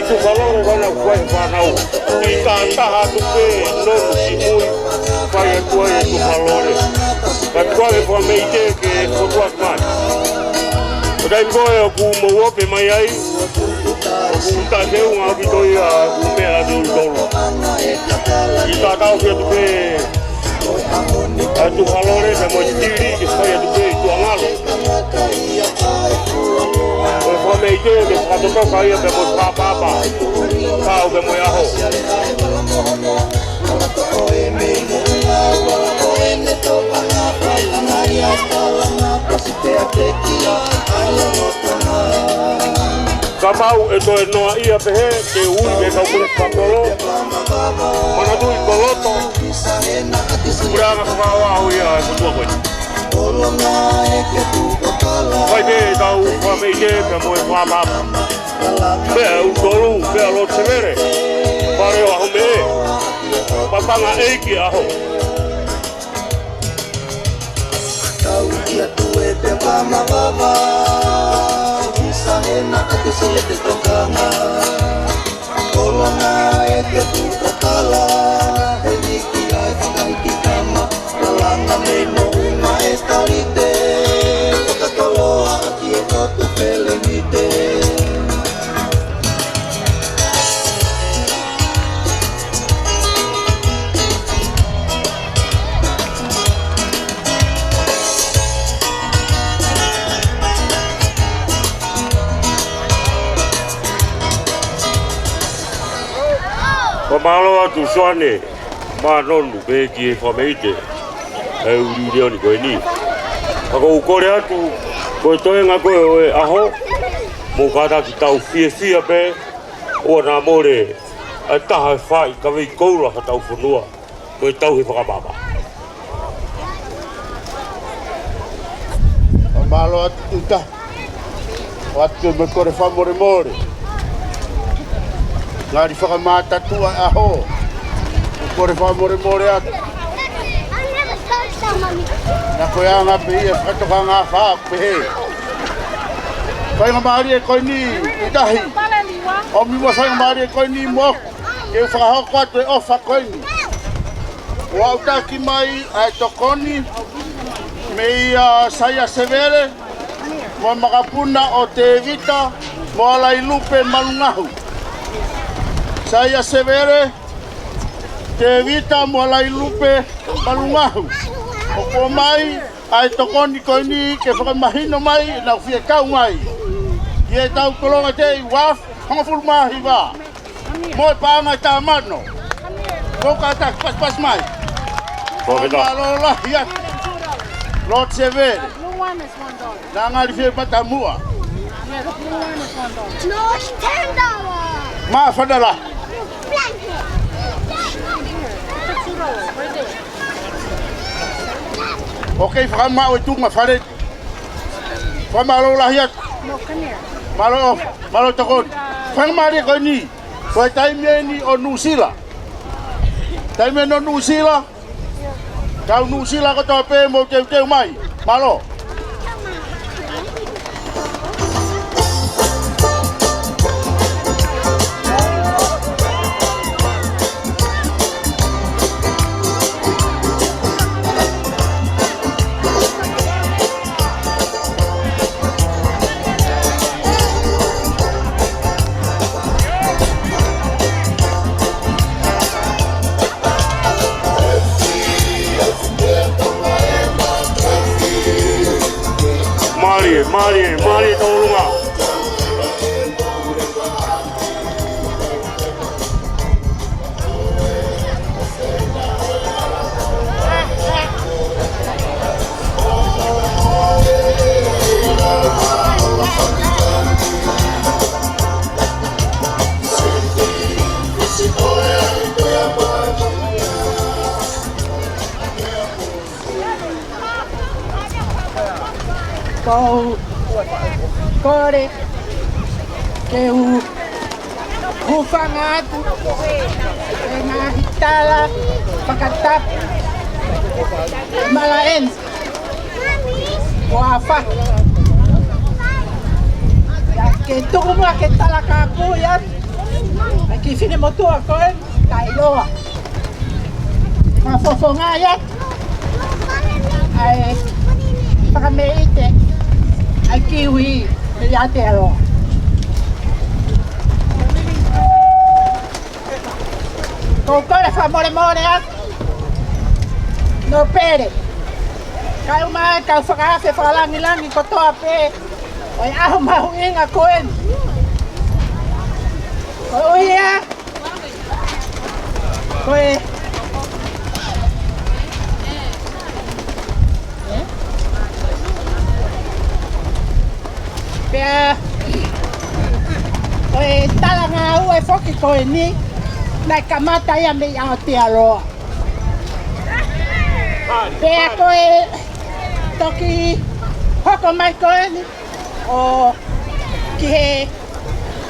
Tufa Lole, ʻoku nau fai fānau. ʻI he taha atu pē, nonu ki mui, fai atu ai e Tufa Lole. Ka tuku ange Fakamēite ke fotu atu mai. Ko e taimi ko ē ʻoku mou ope mai ai, ʻoku taʻeteunga ʻaupito ia ʻoku meʻa ʻa kimoutolu. ʻI he taha atu pē, ʻa e Tufa Lole, pea mo e tili ke fai atu pē ʻi tuʻa ngalo. Ko e Fakamēite ke fakatotoka ia pea mo e fakaʻapaʻapa. Kau pea mo e ʻaho. Kapau ʻe toe noaʻia pehē, ke ui mei he kau kulupu fakakolo. Manatuʻi ko loto, puleʻanga fakavavevave ia ʻa e motuʻa ko ē. Fai pē ʻetau Fakamēite pea mo e fakaʻapaʻapa. Pea ʻoku tolu, pea Lord Sevele. Fale ʻo ʻAhomeʻe. Papangaʻeiki ʻaho. Tau ia tu e te mama vava. Kisa hena atu si e te tokanga. Kolona e te tu tokala. He niki ai fakaiki kama. Kalanga me mo uma e talite. Kota koloa aki e kotu pelenite. Fakamālō atu Soane Manonu pē ki he Fakamēite ʻa e ʻū liulioni ko eni. Ka ʻoku ou kole atu, ko e toenga ko ē ʻo e ʻaho, mou kātaki tau fiefia pē, ʻoua naʻa mole ʻa e taha ʻe fai kavei koula ha tau fonua, ko e tauhi fakaʻapaʻapa. Fakamālō atu tuta. ʻOatu mo e kole fakamolemole. Ngali fakamātatuʻa ʻaho. Kole fakamolemole atu. Na ko e anga pē ia fakatokanga fā pehē. Faingamālie ko eni ʻi tahi. ʻOmi mo faingamālie ko eni mo ke fakahoko atu e ʻofa ko eni. ʻOku ou taki mai ʻa e tokoni meia Saia Sevele, mo e makapuna ʻo Tevita mo Alailupe Malungahu. Saia Sevele, Tevita mo Alailupe Malungahu. ʻOku ʻomai ʻa e tokoni ko eni ke fakamahino mai, nau fie kau mai. ʻI he tau kolonga te i waf, hongofulu mā hiva. Mo e paʻanga ʻe taha mano. Ko ka ta paspas mai. Ko ka ta. Mālō lahi atu. Lord Sevele. Blue one is one dollar. Na ngali fie mata muʻa. Yeah, the blue one is one dollar. No, it's ten dollars. Mā fadala. Blanket. Here, it's a two dollars, right there. Okay, fakamaʻu e tunga fale. Fakamālō lahi atu. No, come here. Mālō, mālō tokoni. Fakamālō ko eni. Ko e taimi eni ʻo Nuʻusila. Taimi eni ʻo Nuʻusila. Kau Nuʻusila kotoa pē mou teuteu mai. Mālō. Mālie, mālie, mālie tōʻolunga. Ko u kole ke u hūfanga atu he ngaahi tala fakatapu ʻe Malaʻeni ʻo Afa. Ke tuku muʻa ke tala kāpui atu. ʻa e kiʻi finemotuʻa ko ē, Taʻiloa. Fakafofongaʻi atu ʻa e fakameʻite ʻa e kiwi mei Aotearoa. Ko e kole fakamolemole atu, Nōpele, kae ʻumaʻā e kau fakaafe fakalangilangi kotoa pē ʻo e ʻaho mahuʻinga ko eni. Koeʻuhi ko e, pea ko e talangāue foki ko eni, naʻe kamata ia mei Aotearoa. Pea ko e toki hoko mai ko eni ʻo ki he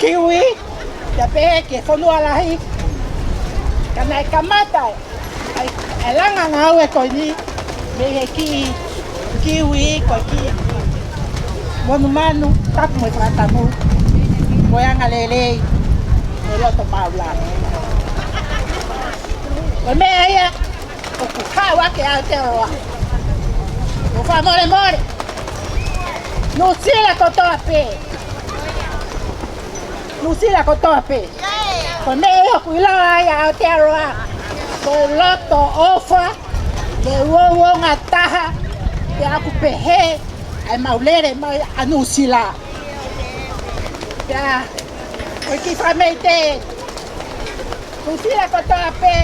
kiwi, pea pehē ki he fonua lahi. Ka naʻe kamata ʻa e, ʻa e langa ngāue ko eni mei he kiʻi kiwi, ko e kiʻi monumanu, tapu mo e fakatapu, ko e angalelei, ko e loto maʻulalo. Ko e meʻa ia ʻoku haʻu ʻaki ʻa Aotearoa. ʻOku fakamolemole, Nuʻusila kotoa pē. Nuʻusila kotoa pē. Ko e meʻa ia ʻoku ʻiloa ai ʻa Aotearoa ko e loto ʻofa, ko e uouongataha, pea ʻoku pehē ʻa e mau lele mai ʻa Nuʻusila. Pea ko e kiʻi fakameʻite, Nuʻusila kotoa pē,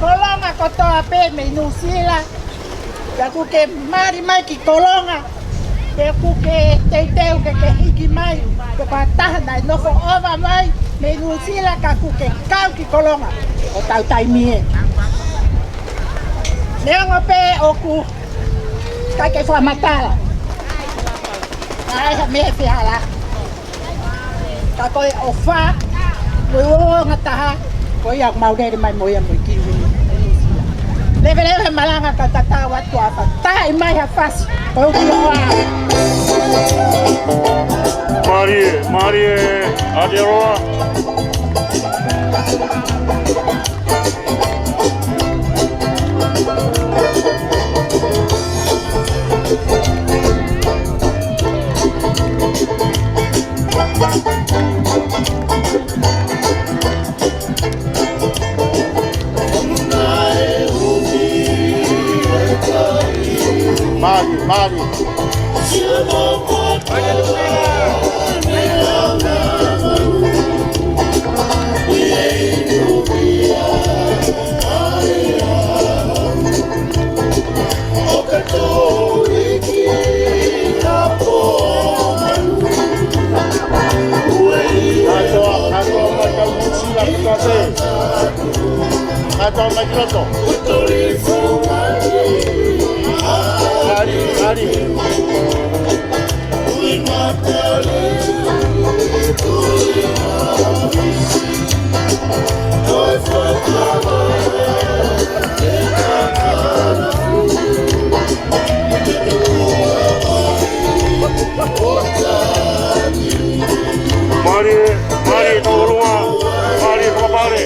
Kolonga kotoa pē mei Nuʻusila. Pea ʻoku ke mali mai ki Kolonga, pea ʻoku ke teuteu ke ke hiki mai, ko e taha naʻe nofo ʻova mai mei Nuʻusila ka ʻoku ke kau ki Kolonga ʻo tau taimi ē. Neongo pē ʻoku ʻikai ke fakamatala ʻa e hā meʻa ʻe fehālaaki. Ka ko e ʻofa, ko e uouongataha, ko ia ʻoku mau lele mai mo ia mo e kiwi. Leveleva he malanga ka tatau atu ʻa e fakatahaʻi mai ha fasi, ko e uki loa. Mālie, mālie, Aotearoa. Mālie, mālie. Kātoa, kātoa mai ki loto. Ari, ari. Mālie, mālie, tau ʻolunga, mālie, fakapale.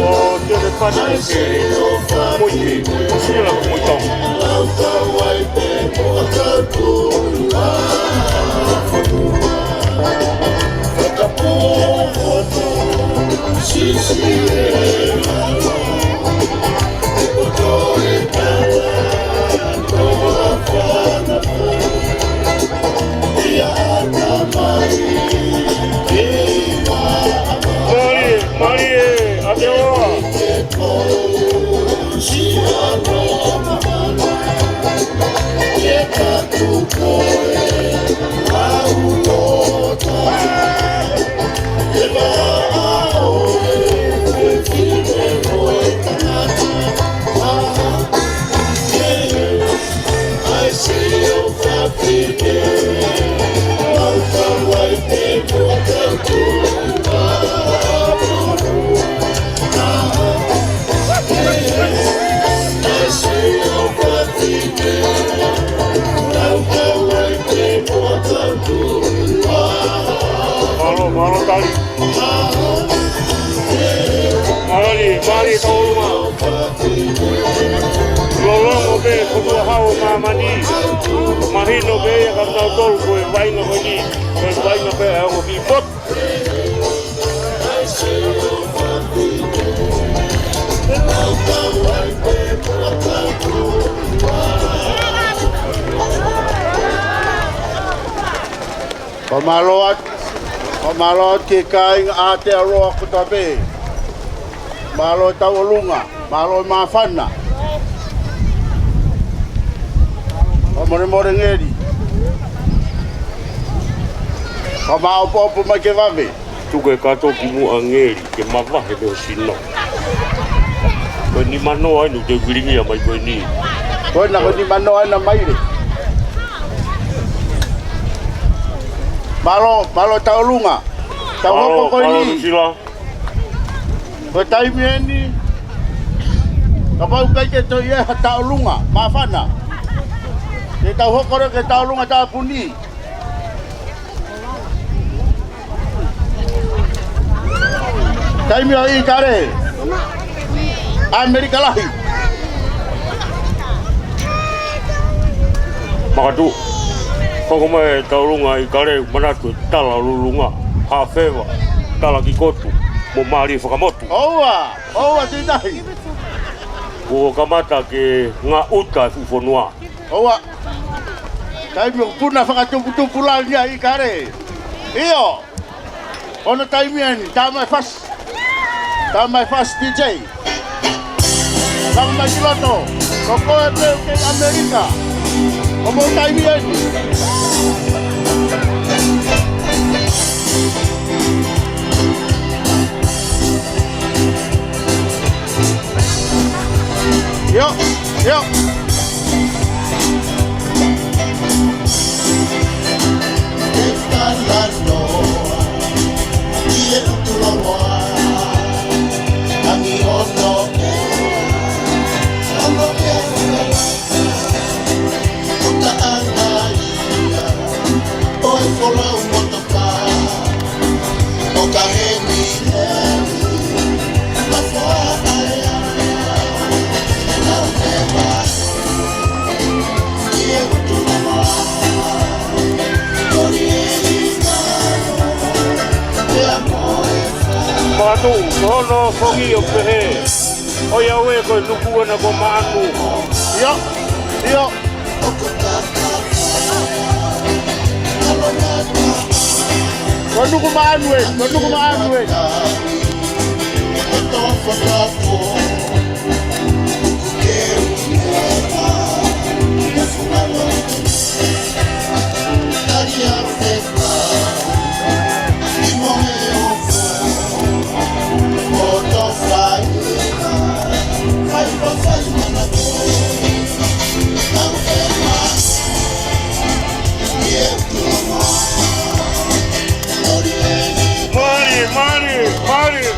ʻO Tione Pani Kele, Moʻui, Sila Moʻui Tonga. Mālie, mālie, Aotearoa. Lolongo pē ko e hau ʻo māmani. Mahino pē ia kia kitautolu ko e vaʻinga ko eni, ko e vaʻinga pē ʻa e ongo kiʻi potu. Fakamālō atu, fakamālō atu ki he kāinga ʻa Aotearoa kotoa pē. Mālō e tauʻolunga, mālō e māfana. Fakamolemole ngeli. Fakamāʻopoʻopo mai ke vave. Tuku e kato ki muʻa ngeli, ke mavahe mei ho sino. Ko e nimanoa ʻeni ʻoku te vilingia mai ko eni. Ko ena ko e nimanoa ena mai le. Mālō, mālō tauʻolunga. Tau hoko ko eni. Mālō, mālō Nuʻusila. Ko e taimi ʻeni, kapau ʻoku ʻikai ke toe ʻi ai ha tauʻolunga māfana, te tau hoko leva ki he tauʻolunga tāpuni. Taimi ʻo ʻIkale, ʻAmelika lahi. Makatuʻu. Hoko mai e tauʻolunga ʻIkale, manatu e tala lulunga, hafeva, tala ki kotu, mo mālie fakamotu. ʻOua, ʻoua titahi. Kuo kamata ke ngaʻuta e fuʻu fonua. ʻOua. Taimi ʻoku puna fakatuputupu langi ai ʻIkale. ʻIo. Ko hono taimi ʻeni, tā mai e fasi. Tā mai e fasi D J. Lava mai ki loto. Ko koe pē ʻoku kei ʻAmelika. Ko hoʻo taimi ʻeni. ʻIo, ʻio. Makatuʻu, ko hono foki ʻo pehē. ʻOiauē, ko e nuku ena ko Maʻanu. ʻIo, ʻio. Ko e nuku Maʻanu ē, ko e nuku Maʻanu ē. Mālie, mālie, mālie.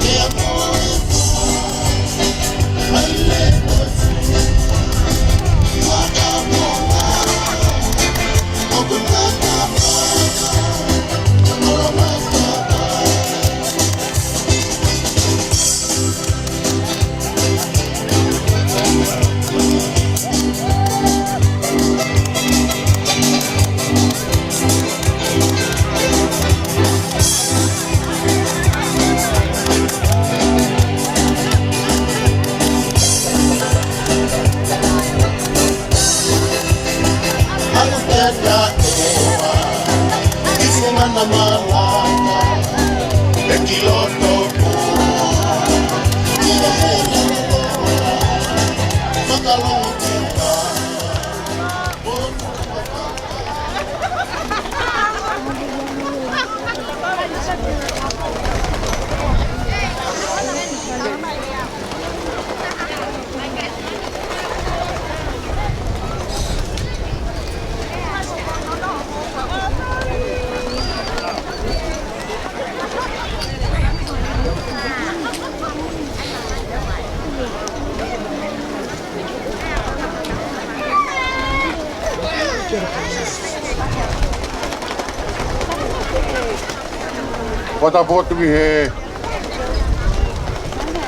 Fakapotu ki he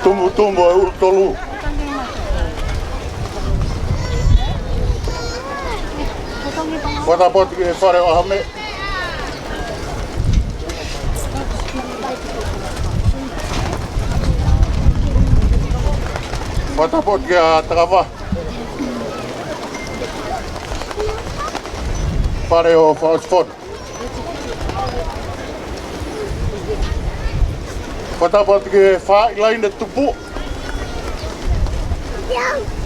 Tumutumu ʻo e ʻUlutolu. Fakatapu atu ki he Fale ʻo ʻAho Mē. Fakatapu atu kia Takava. Fale ʻo Fakaʻosi Fono. Fakatapu atu ki he Faʻi Laine Tupu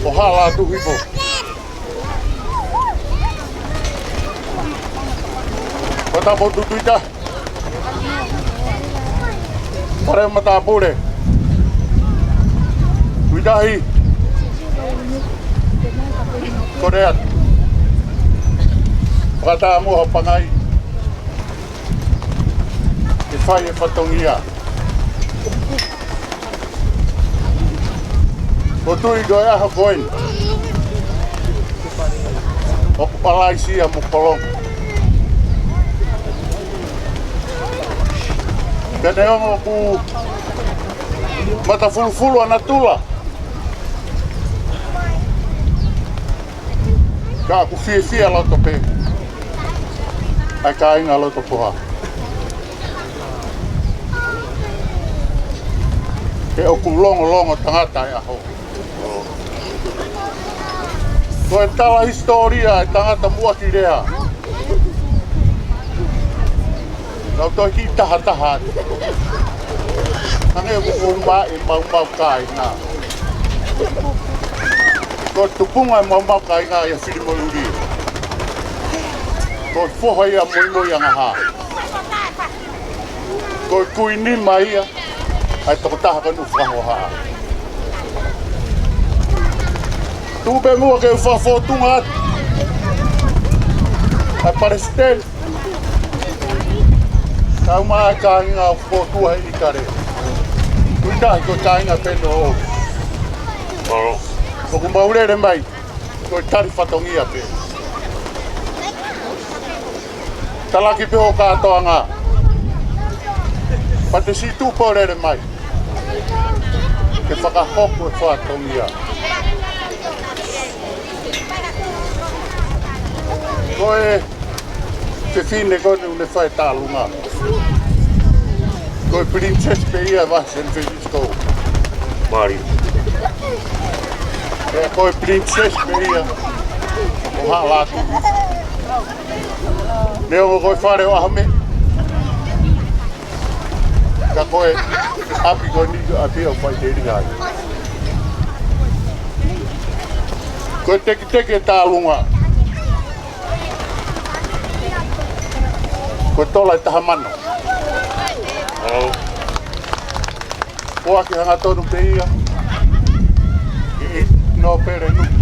ʻo Hala Atu Hifo. Fakatapu atu Tuita. Fale Matāpule. Tuitahi. Kole atu. Fakataha mo ha pangai ke fai e fatongia. Ko e tui ko e ʻaho ko eni ʻoku ʻalai sia mo kolonga. Pea neongo ʻoku matafulufulu ʻa natula, ka ʻoku fiefia loto pē ʻa e kāinga Lotopoha. He ʻoku longolongo tangata e ʻaho. Ko e tala hisitōlia e tangata muʻaki lea. Nau toe kiʻi tahataha atu. Hangē ʻoku ʻomai e maumau kāinga. Ko e tupunga e maumau kāinga ia Filimui Uli. Ko e foha ia Muimui Angahā. Ko e kuini mai ia ʻa e tokotaha ko eni ʻoku fakahohaʻa. Tuku pē muʻa ke u fakafōtunga atu ʻa e palesiteni. Tau mai kāinga ʻo Fotua he ʻIkale. Tuitahi ko e kāinga pē ʻoʻou. ʻOku mau lele mai ko e tali fatongia pē. Talaki pē ho kātoanga. Pea te siʻi tuʻu pē ʻo lele mai ke fakahoko e fatongia. Ko e fefine ko eni ʻoku ne fai tālunga. Ko e princess pē ia ʻa San Francisco. Mālie. Ko e princess pē ia ʻo Hala Atu. Neongo ko e Fale ʻo ʻAho Mē, ka ko e ʻapi ko eni ko e ʻapi ʻo fai tēlinga ai. Ko e teketeke tālunga ko e tola ʻe taha mano. ʻOku ʻosi hangatonu pē ia ʻi Nōpele Nuku.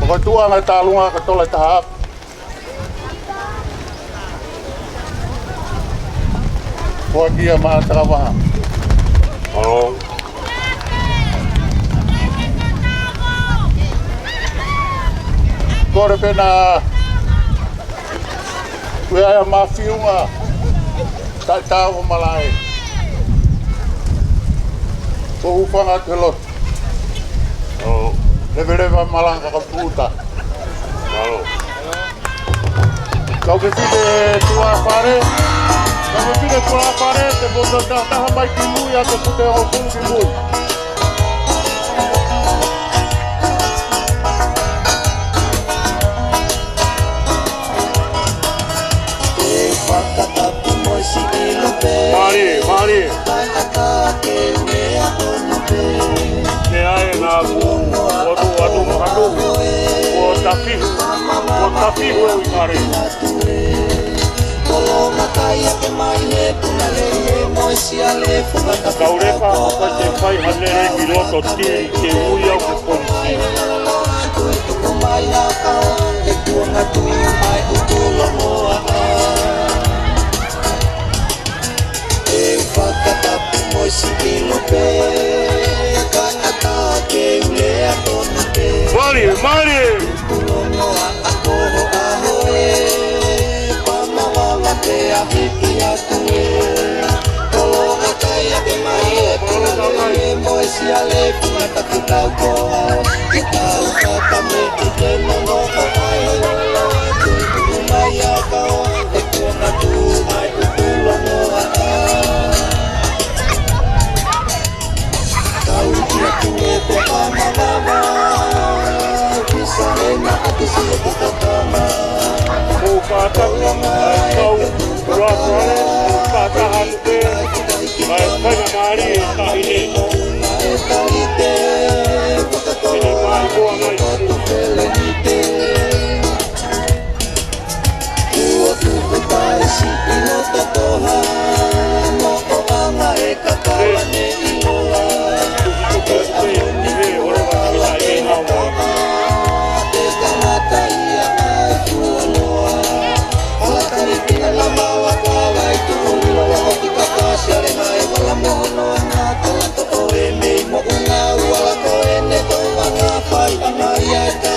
Ko e tuʻunga tālunga ko e tola ʻe taha afe. Ko e kia Mātaka Vaha. Kole pē naʻa ʻi ai ʻa e mafiunga taʻetaau ʻo malaʻe. Ko e hūfanga atu he lotu. Leveleva malanga ka ka puta. Kau fefine Tuʻa Fale. Kau fefine Tuʻa Fale, te mou taha mai ki mui ʻa e kute o kulu ki mui. Mālie, mālie. Ke ai na ku, watu, watu, watu. Ko tafi, ko tafi, ko i kare. Kauleka, ko te fai hanere ki loto tiri ke ui au ke polisi. Mālie, mālie. Ko Pātaki, ʻa e kau ʻuluaki fale, ko Pātaki atu pē, ʻa e faingamālie ʻa e taʻahine. Pene mai koa mai.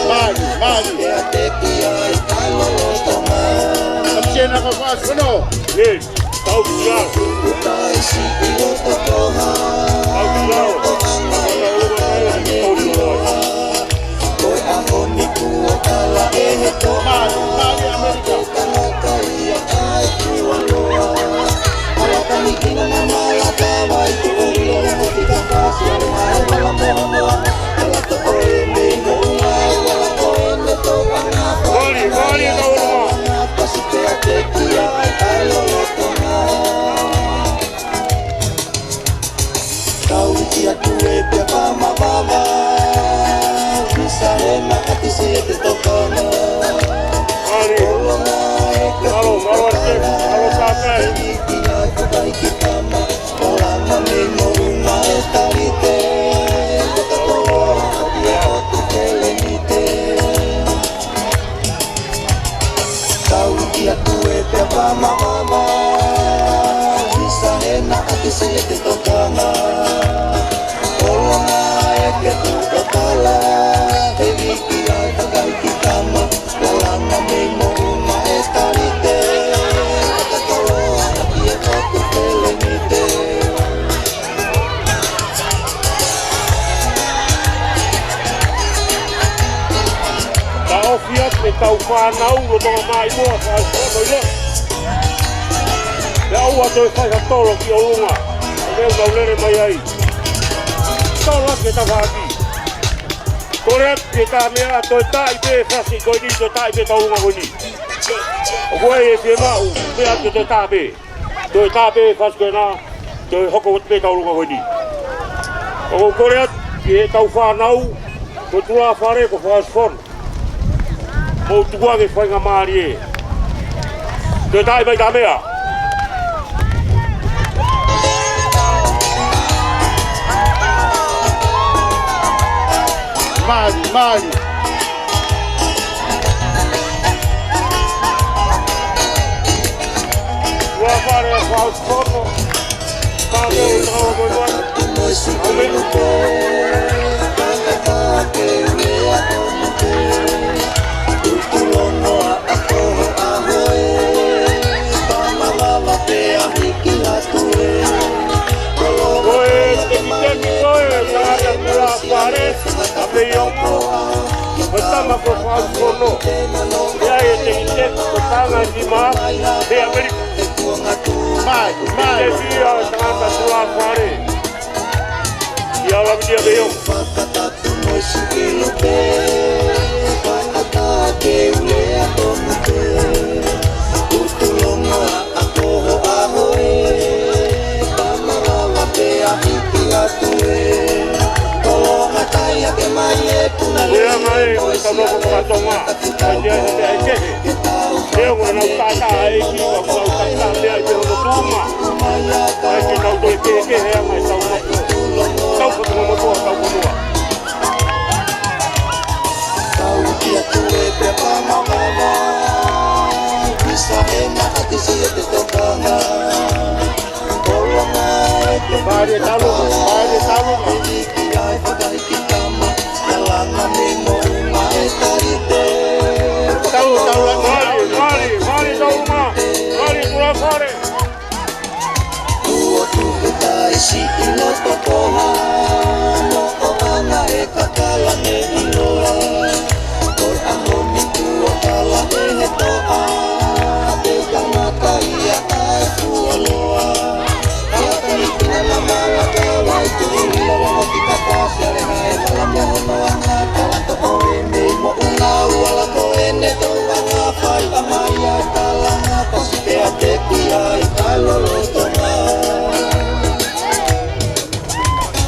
Mali, mali. Kapiteni ʻa e fakaʻaso. Yes. Tau ki au. Tau ki au. Mali, mali ʻAmelika. Mali, mali ʻAmelika. Tau ki atu e pea pa mavava. Visa e na ati si e te tokanga. Mali. Alo, alo, alo, alo, Sakai. Ki ai ko kai ki tama. Ola na me mo una e talite. Ko ta tolo, ko ia o tu telenite. Tau ki atu e pea pa mavava. Visa e na ati si e te tokanga. Olo na e ke tu ka tala. E viki ai ka kai ki tama. Lalanga me mo uma e talite. Ka tolo ati e koku telenite. Taʻofi atu e tau fānau, lolotonga maʻimoa, fakaʻaso ko ia. Pea ʻoua toe fai ha tolo ki ʻolunga. ʻO meʻa nau lele mai ai. Tolo atu e tafaʻaki. Kole atu ke tā meʻa toe taʻi pē fasi ko eni, toe taʻi pē tau ʻolunga ko eni. ʻOku ʻi ai e fiemaʻu, meʻa atu toe taʻi pē. Toe tā pē fasi ko ena, toe hoko atu pē tau ʻolunga ko eni. ʻOku ou kole atu ki he tau fānau, ko tulāfale, ko fakaʻaso fono. Mou tukuange faingamālie. Toe taʻi mai tā meʻa. Mali, mali. Tulāfale, fakaʻaso fono. Pāke, tau mo moa. Amen. Ko e tekiteki ko e tangata tulāfale, ʻa Peioko, ko e tama ko Faustono. ʻI ai e tekiteki ko Tanga Nima, mei ʻAmelika. Mai, mai. Tekiteki ʻa e tangata tulāfale. ʻIa Lavinia Peioko. Lea mai, ʻo e tau nofo fakatonga. Mai te ai he meʻa ʻi kehe. He ongo nau tātā e ki, ʻoku nau tātā meʻa ʻi te hono tuʻunga. Mai ke tau toe kehekehe anga e tau nofo. Tau fakatonga motuʻa, tau motuʻa. Tau ki atu e pea pa mavava. Visa e na ati si e te tokanga. Mali e tau ʻolunga, mali e tau ʻolunga. Tau, tau ʻolunga. Mali, mali, mali tau ʻolunga. Mali tulāfale. Tuʻo tuku taisi ʻi loto koha.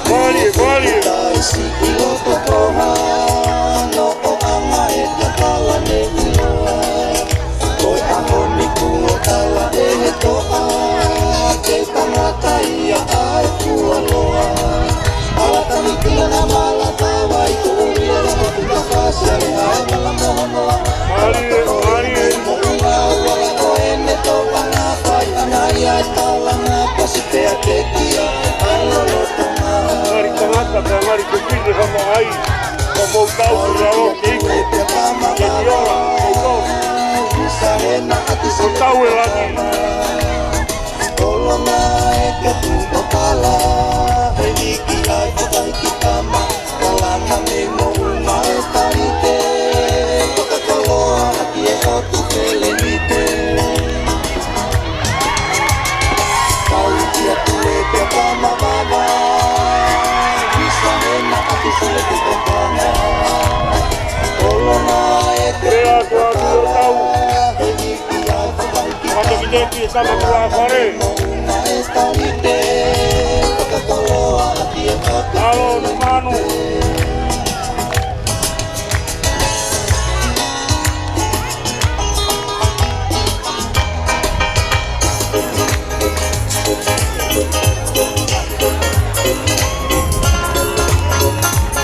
Mālie, mālie. Mālie, mālie. Ngali tangata, pea ngali fefine hamaʻai, ko mou tau ki lalo ke iku, ke ki ola, ko tau. Ko tau e langi. Pea ko atu o tau. Matokiteki e tama kua fare. Alo, manu.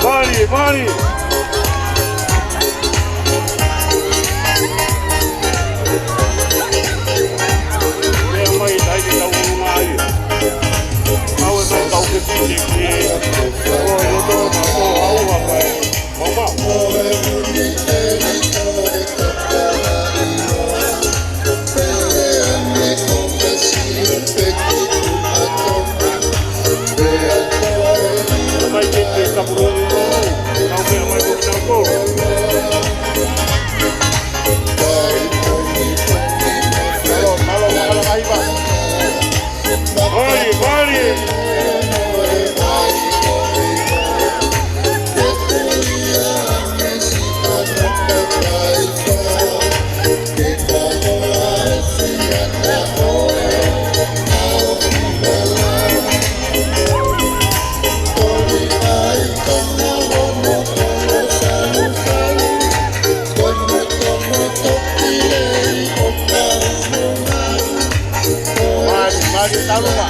Mālie, mālie. Meʻa mai tai ke tau ʻulunga ai. Kau e mai kau ke pite ki. Ko e loto ma ko au a mai. Mau mau. Mai ke te kapuru. Kau meʻa mai ko tau ko. Malo, malo, malo, malo, malo. Mālie, mālie. Mālie, mālie, talu ma.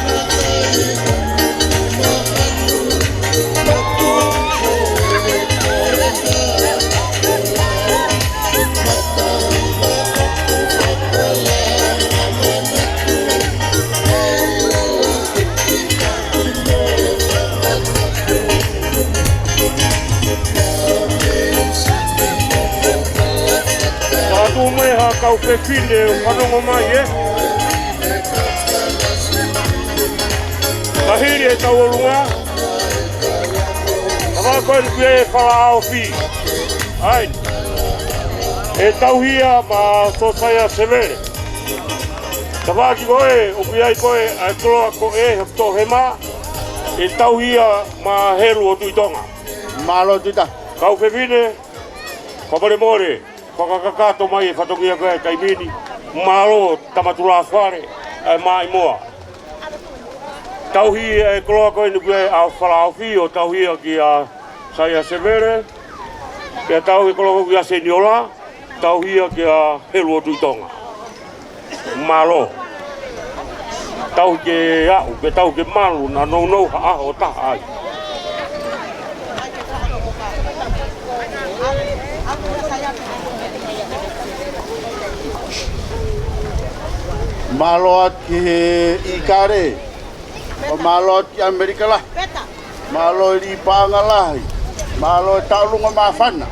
Ka tuʻu mai ha kau fefine ʻo fanongo mai, ē? Ka hili e tau ʻolunga. Ka vā ko eni ʻoku ʻi ai e fala ʻaofi. ʻAi. ʻE tauhi ia maʻa Sosaia Sevele. Tafaʻaki ko ē, ʻoku ʻi ai ko ē ʻa e koloa ko ē, he toʻohema, ʻe tauhi ia maʻa Helu ʻo Tuʻi Tonga. Mālō Tuta. Kau fefine, fakamolemole, fakakakato mai e fatongia ko ē ʻa e taimi ni, mālō tama tulafale, ʻa e maʻimoa. Tauhi e koloa ko eni ʻoku ʻi ai ʻa e fala ʻaofi ʻo tauhi ia kia Saia Sevele, pea tauhi e koloa ko ē kia Seniola, tauhi ia kia Helu ʻo Tuʻi Tonga. Mālō. Tauhi ke aʻu, ke tauhi ke malu, naʻa nounou ha ʻaho ʻo taha ai. Mālō atu ki he ʻIkale, ʻo mālō atu ki ʻAmelika lahi. Mālō e lī paʻanga lahi. Mālō e tauʻolunga māfana.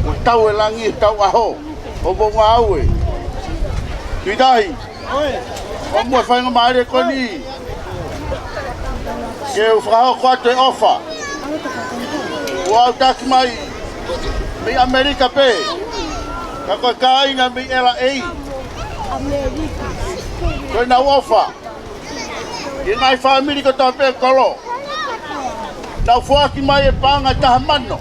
ʻO tau e langi, tau ʻaho. ʻO mo ngāue. Tuʻi Tahi. ʻOmai e faingamālie ko eni ke u fakahoko atu e ʻofa. Kuo aʻutaki mai mei ʻAmelika pē, ka ko e kāinga mei L A. Ko ʻenau ʻofa ki he ngaahi fāmili kotoa pē kolo, nau foaki mai e paʻanga ʻe taha mano.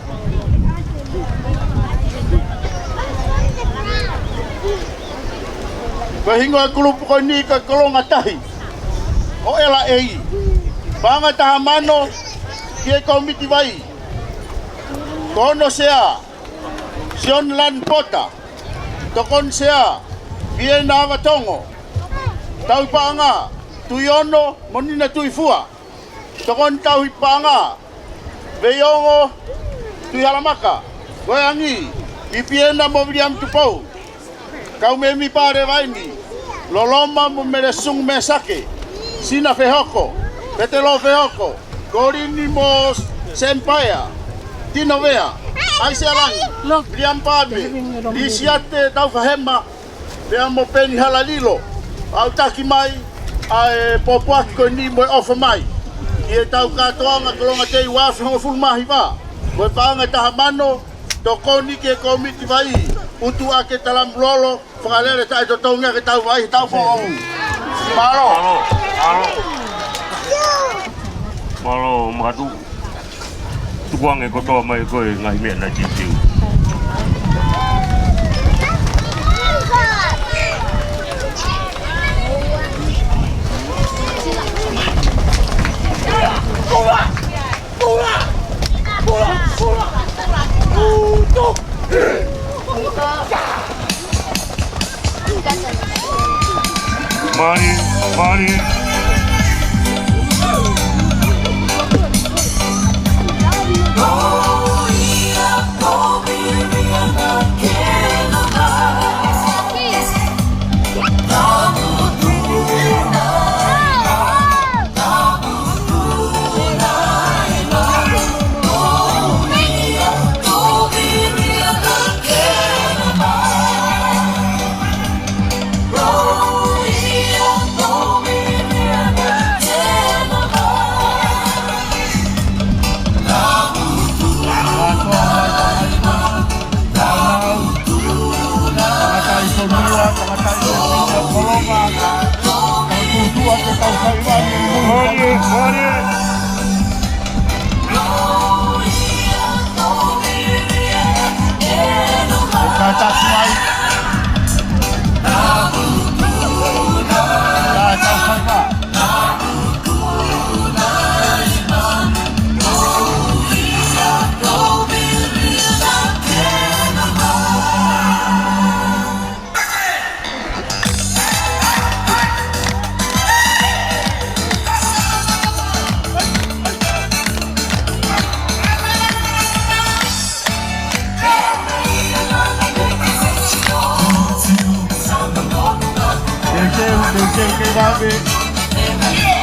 Ko e hingoa e kulupu ko eni ko e Kolonga Tahi ʻo L A. Paʻanga ʻe taha mano ki he kōmiti vai. Ko hono sea, Sione Lani Pota. Tokoni sea, Piena Avatongo. Tauhi paʻanga, Tuʻiono mo Nina Tuʻifua. Tokoni tauhi paʻanga, Veiongo Tuʻihalamaka. Ko e angi, Pipiena mo Viliami Tupou. Kau mēmipa leva eni, Loloma mo Melesungu Mesake, Sina Fehoko, Petelo Fehoko, Kolini mo Sempaea, Tino Vea, ʻAisea Langi, Viliami Pape, Lisiate Taufahema, pea mo Peni Halalilo, aʻutaki mai ʻa e pōpoaki ko eni mo e ʻofa mai ki heʻetau kātoanga Kolonga Tei ua afe hongofulu mā hiva. Ko e paʻanga ʻe taha mano, tokoni ki he kōmiti vai, Utuʻake Talamulolo, Fakalele Taʻetotongi ʻa e Tauvaʻi, Taufoʻou. Mālō. Mālō. Mālō. Mālō, Makatuʻu. Tukuange kotoa mai ko e ngaahi meʻa naʻe tiutiuti. Mālie, mālie.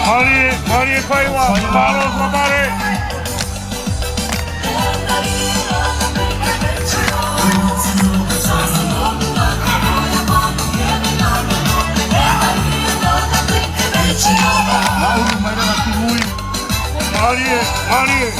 Mālie, mālie kaiwa, mālō fakamālō. Mālie, mālie.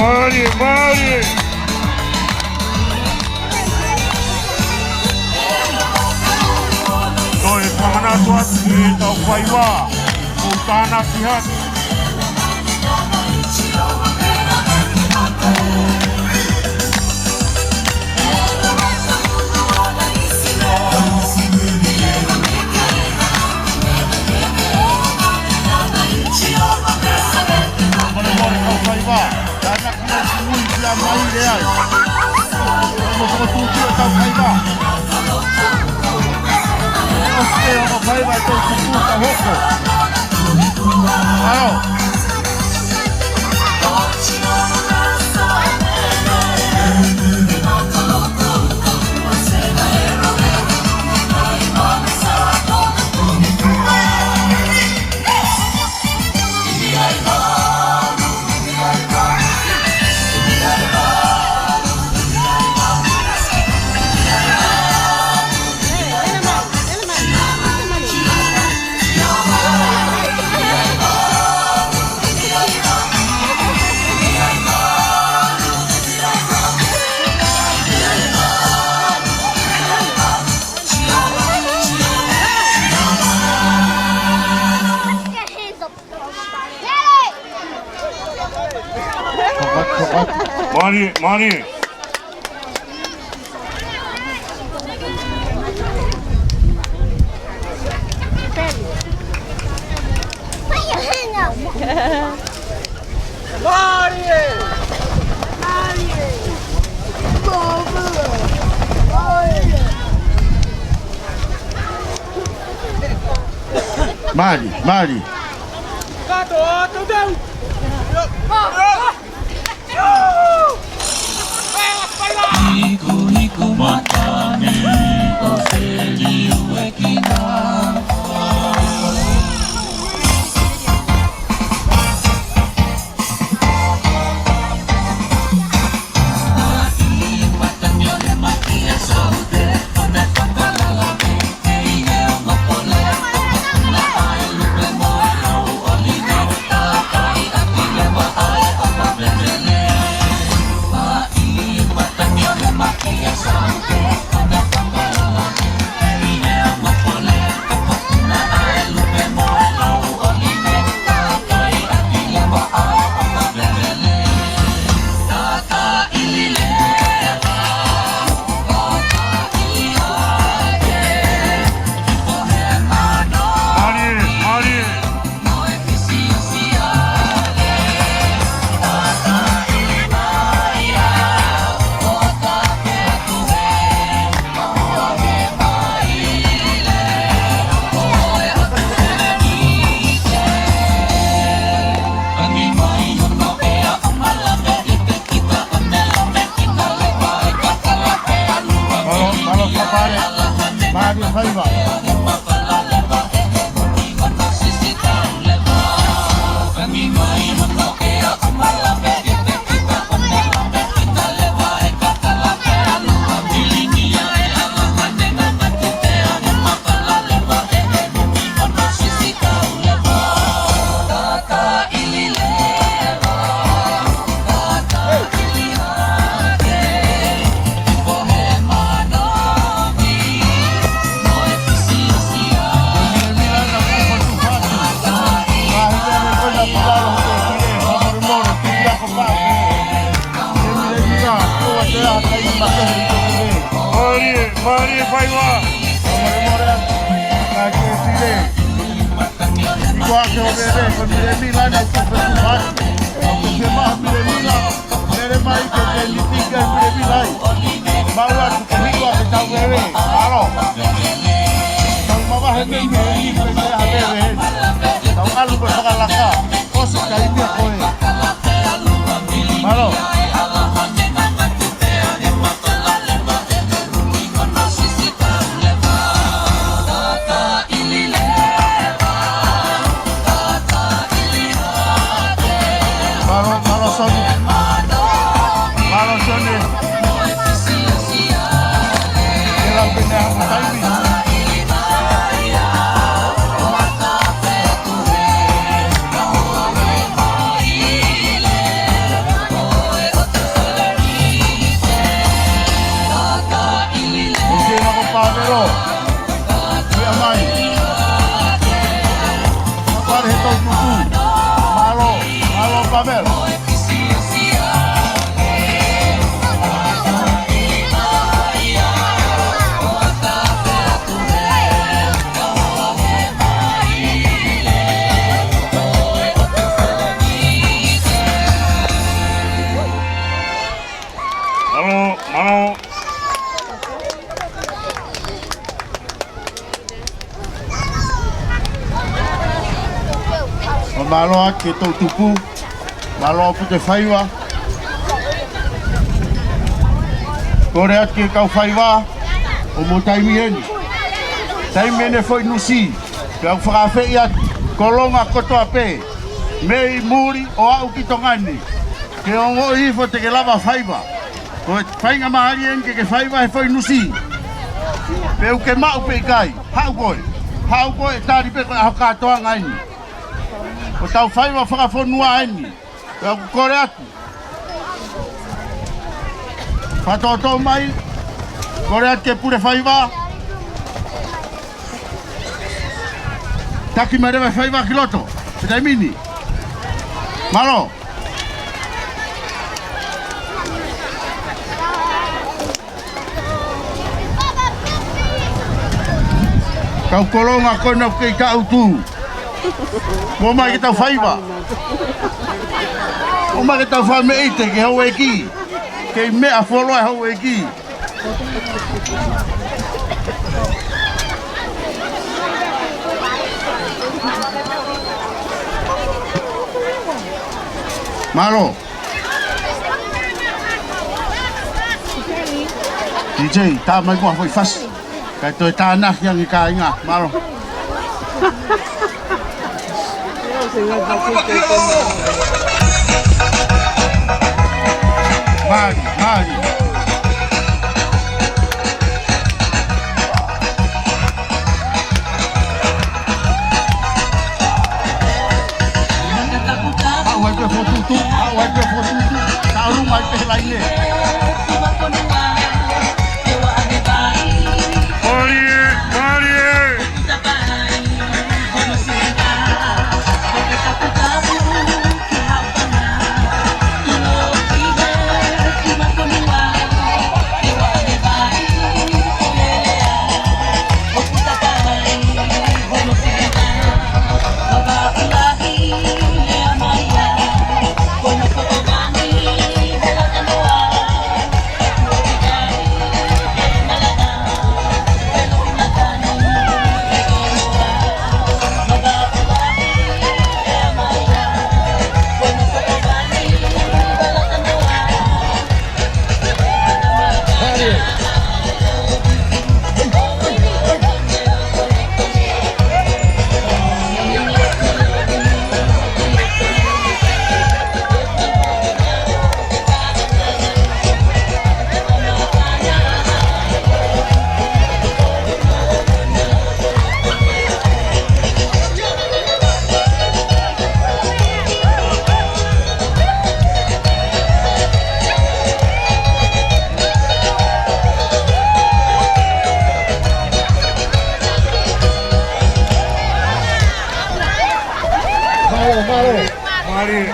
Mālie, mālie. Ko e fakamanatu atu ki heʻetau faiva, ʻoku tānaki hake. Mai le ai. Mo ko tu ki o tau kai va. O se o kai va to tu tu ta hoko. Ao. Mālie, mālie. Mālie. Mālie. Mālie, mālie. Hiku, hiku mata ni, ʻo se liu e kina. Mālō, mālō, Papale. Mālō, faiva. Mālie, mālie, faiva. Ko ake o veve, ko Milemila na ko pe tu mai. Ko ke maha Milemila, lele mai ke ke lipika Milemila ai. Mau atu ke hiko ake tau veve. Alo. Tau mavahe mei mei pe ke ha veve. Tau ʻalu pe fakalaka. Ko se kai mia koe. Mālō. Mālō, mālō, Soni. Mālō atu ki he toʻutupu. Mālō ʻaupito e faiva. Kole atu ki he kau faiva ʻo mou taimi eni. Taimi eni e foʻi nusi. Pea ʻoku fakaafeʻi atu Kolonga kotoa pē mei muli ʻo aʻu ki Tonga ni, ke ongoʻi hifo te ke lava faiva. Ko e faingamālie eni ke ke faiva he foʻi nusi. Pe ʻoku ke maʻu pe ʻikai, haʻu koe. Haʻu koe, tali pē ko e ʻaho kātoanga eni. Ko ʻetau faiva fakafonua eni. Pea ʻoku kole atu, fakatōtō mai. Kole atu ki he pule faiva. Taki mai leva e faiva ki loto he taimi ni. Mālō. Kau Kolonga ko ena ʻoku kei taʻutu. Mou ōmai ke tau faiva. Mou ōmai ke tau fai meʻa ʻi he houʻeiki. Kei meʻa fuoloa e houʻeiki. Mālō. DJ, tā mai muʻa foʻi fasi. Kae toe tānaki ange kāinga. Mālō. Mali, mali. Aʻu ai pē fokotuʻutuʻu, aʻu ai pē fokotuʻutuʻu, taʻolunga ai pē he laine. Mālie, mālie. Mālō, mālō. Mālie.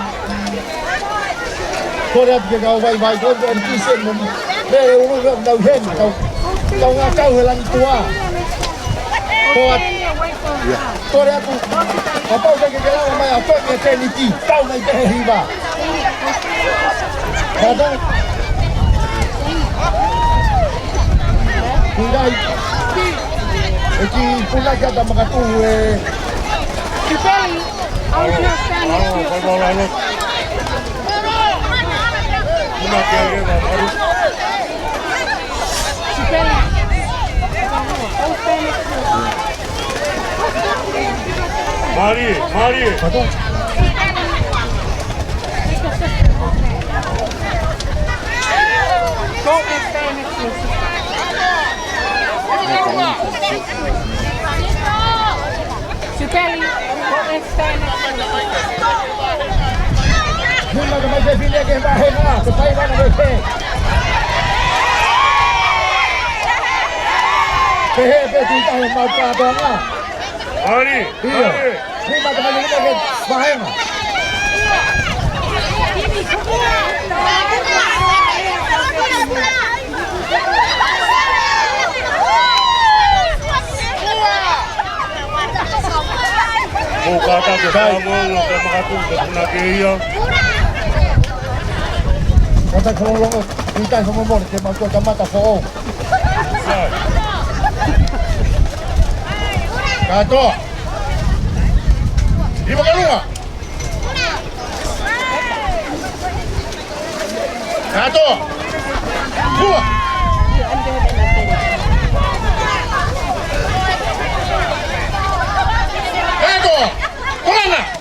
Kole atu ki he kau vaivai, kole atu ki he M T C mo. Mele ulu nau heni, kau, kau ngā kau he langi tuā. Kole atu. Kole atu. Kapau te ke lava mai ʻa Tony ʻa Teniti, tau mai pē he hiva. Kātaki. Kuirai. ʻEiki Punake ʻa Tamakatuʻu ē. Sipeli, au ʻio stand next to you. Sipeli, au stand next to you. Mālie, mālie. Go and stand next to your sister. Sipeli, go and stand next to your sister. Nima ka mai pē fine ke vahenga, ko tai vana me pē. Pehē pē tui tahe mau kātoanga. Mālie, ʻio. Mālie. Nima ka mai pē fine ke vahenga. Mou kātaki e Samoa, ua ke makatuʻu ke puna ke ia. Kātaki fakalongolongo, ʻi tai fakamomori, ke mau toe kamata foʻou. Sai. Kātoa. Nima ki luga. Ato. Fua. Eko. Kolana.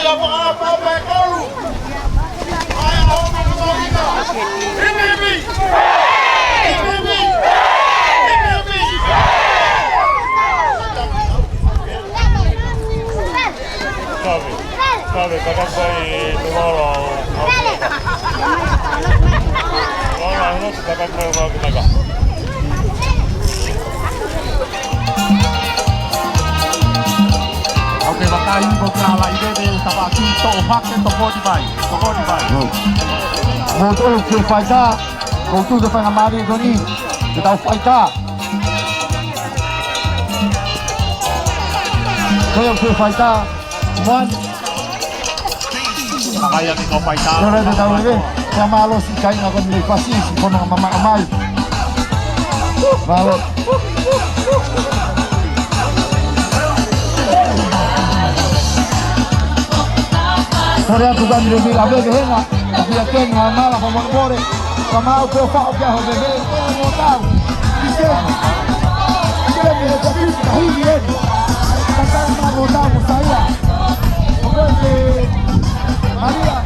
Kave, kave, kakapa i te moro. Ora, ora, kakapa i te moro. ʻOku ke vakai ko ka la i te te tapa ki to hake to koti vai, to koti vai. Mo to ke faita, ko tu ke fanga mari ko ni, ke tau faita. Ko ia ke faita, one. Makaya ni no paita. Ko le te tau eve. Kia mālō siʻi kāinga ko ni fasi, siʻi pono mama amai. Mālō. Ko le atu ka ni le mila veve hena. Pia keni ha mala ko mo more. Ka mau pe o fa o pia ho veve. Mo tau. Ise. Ike le mele te pita hi eni. Ka ka ma mo tau mo saia. Ko le Maria.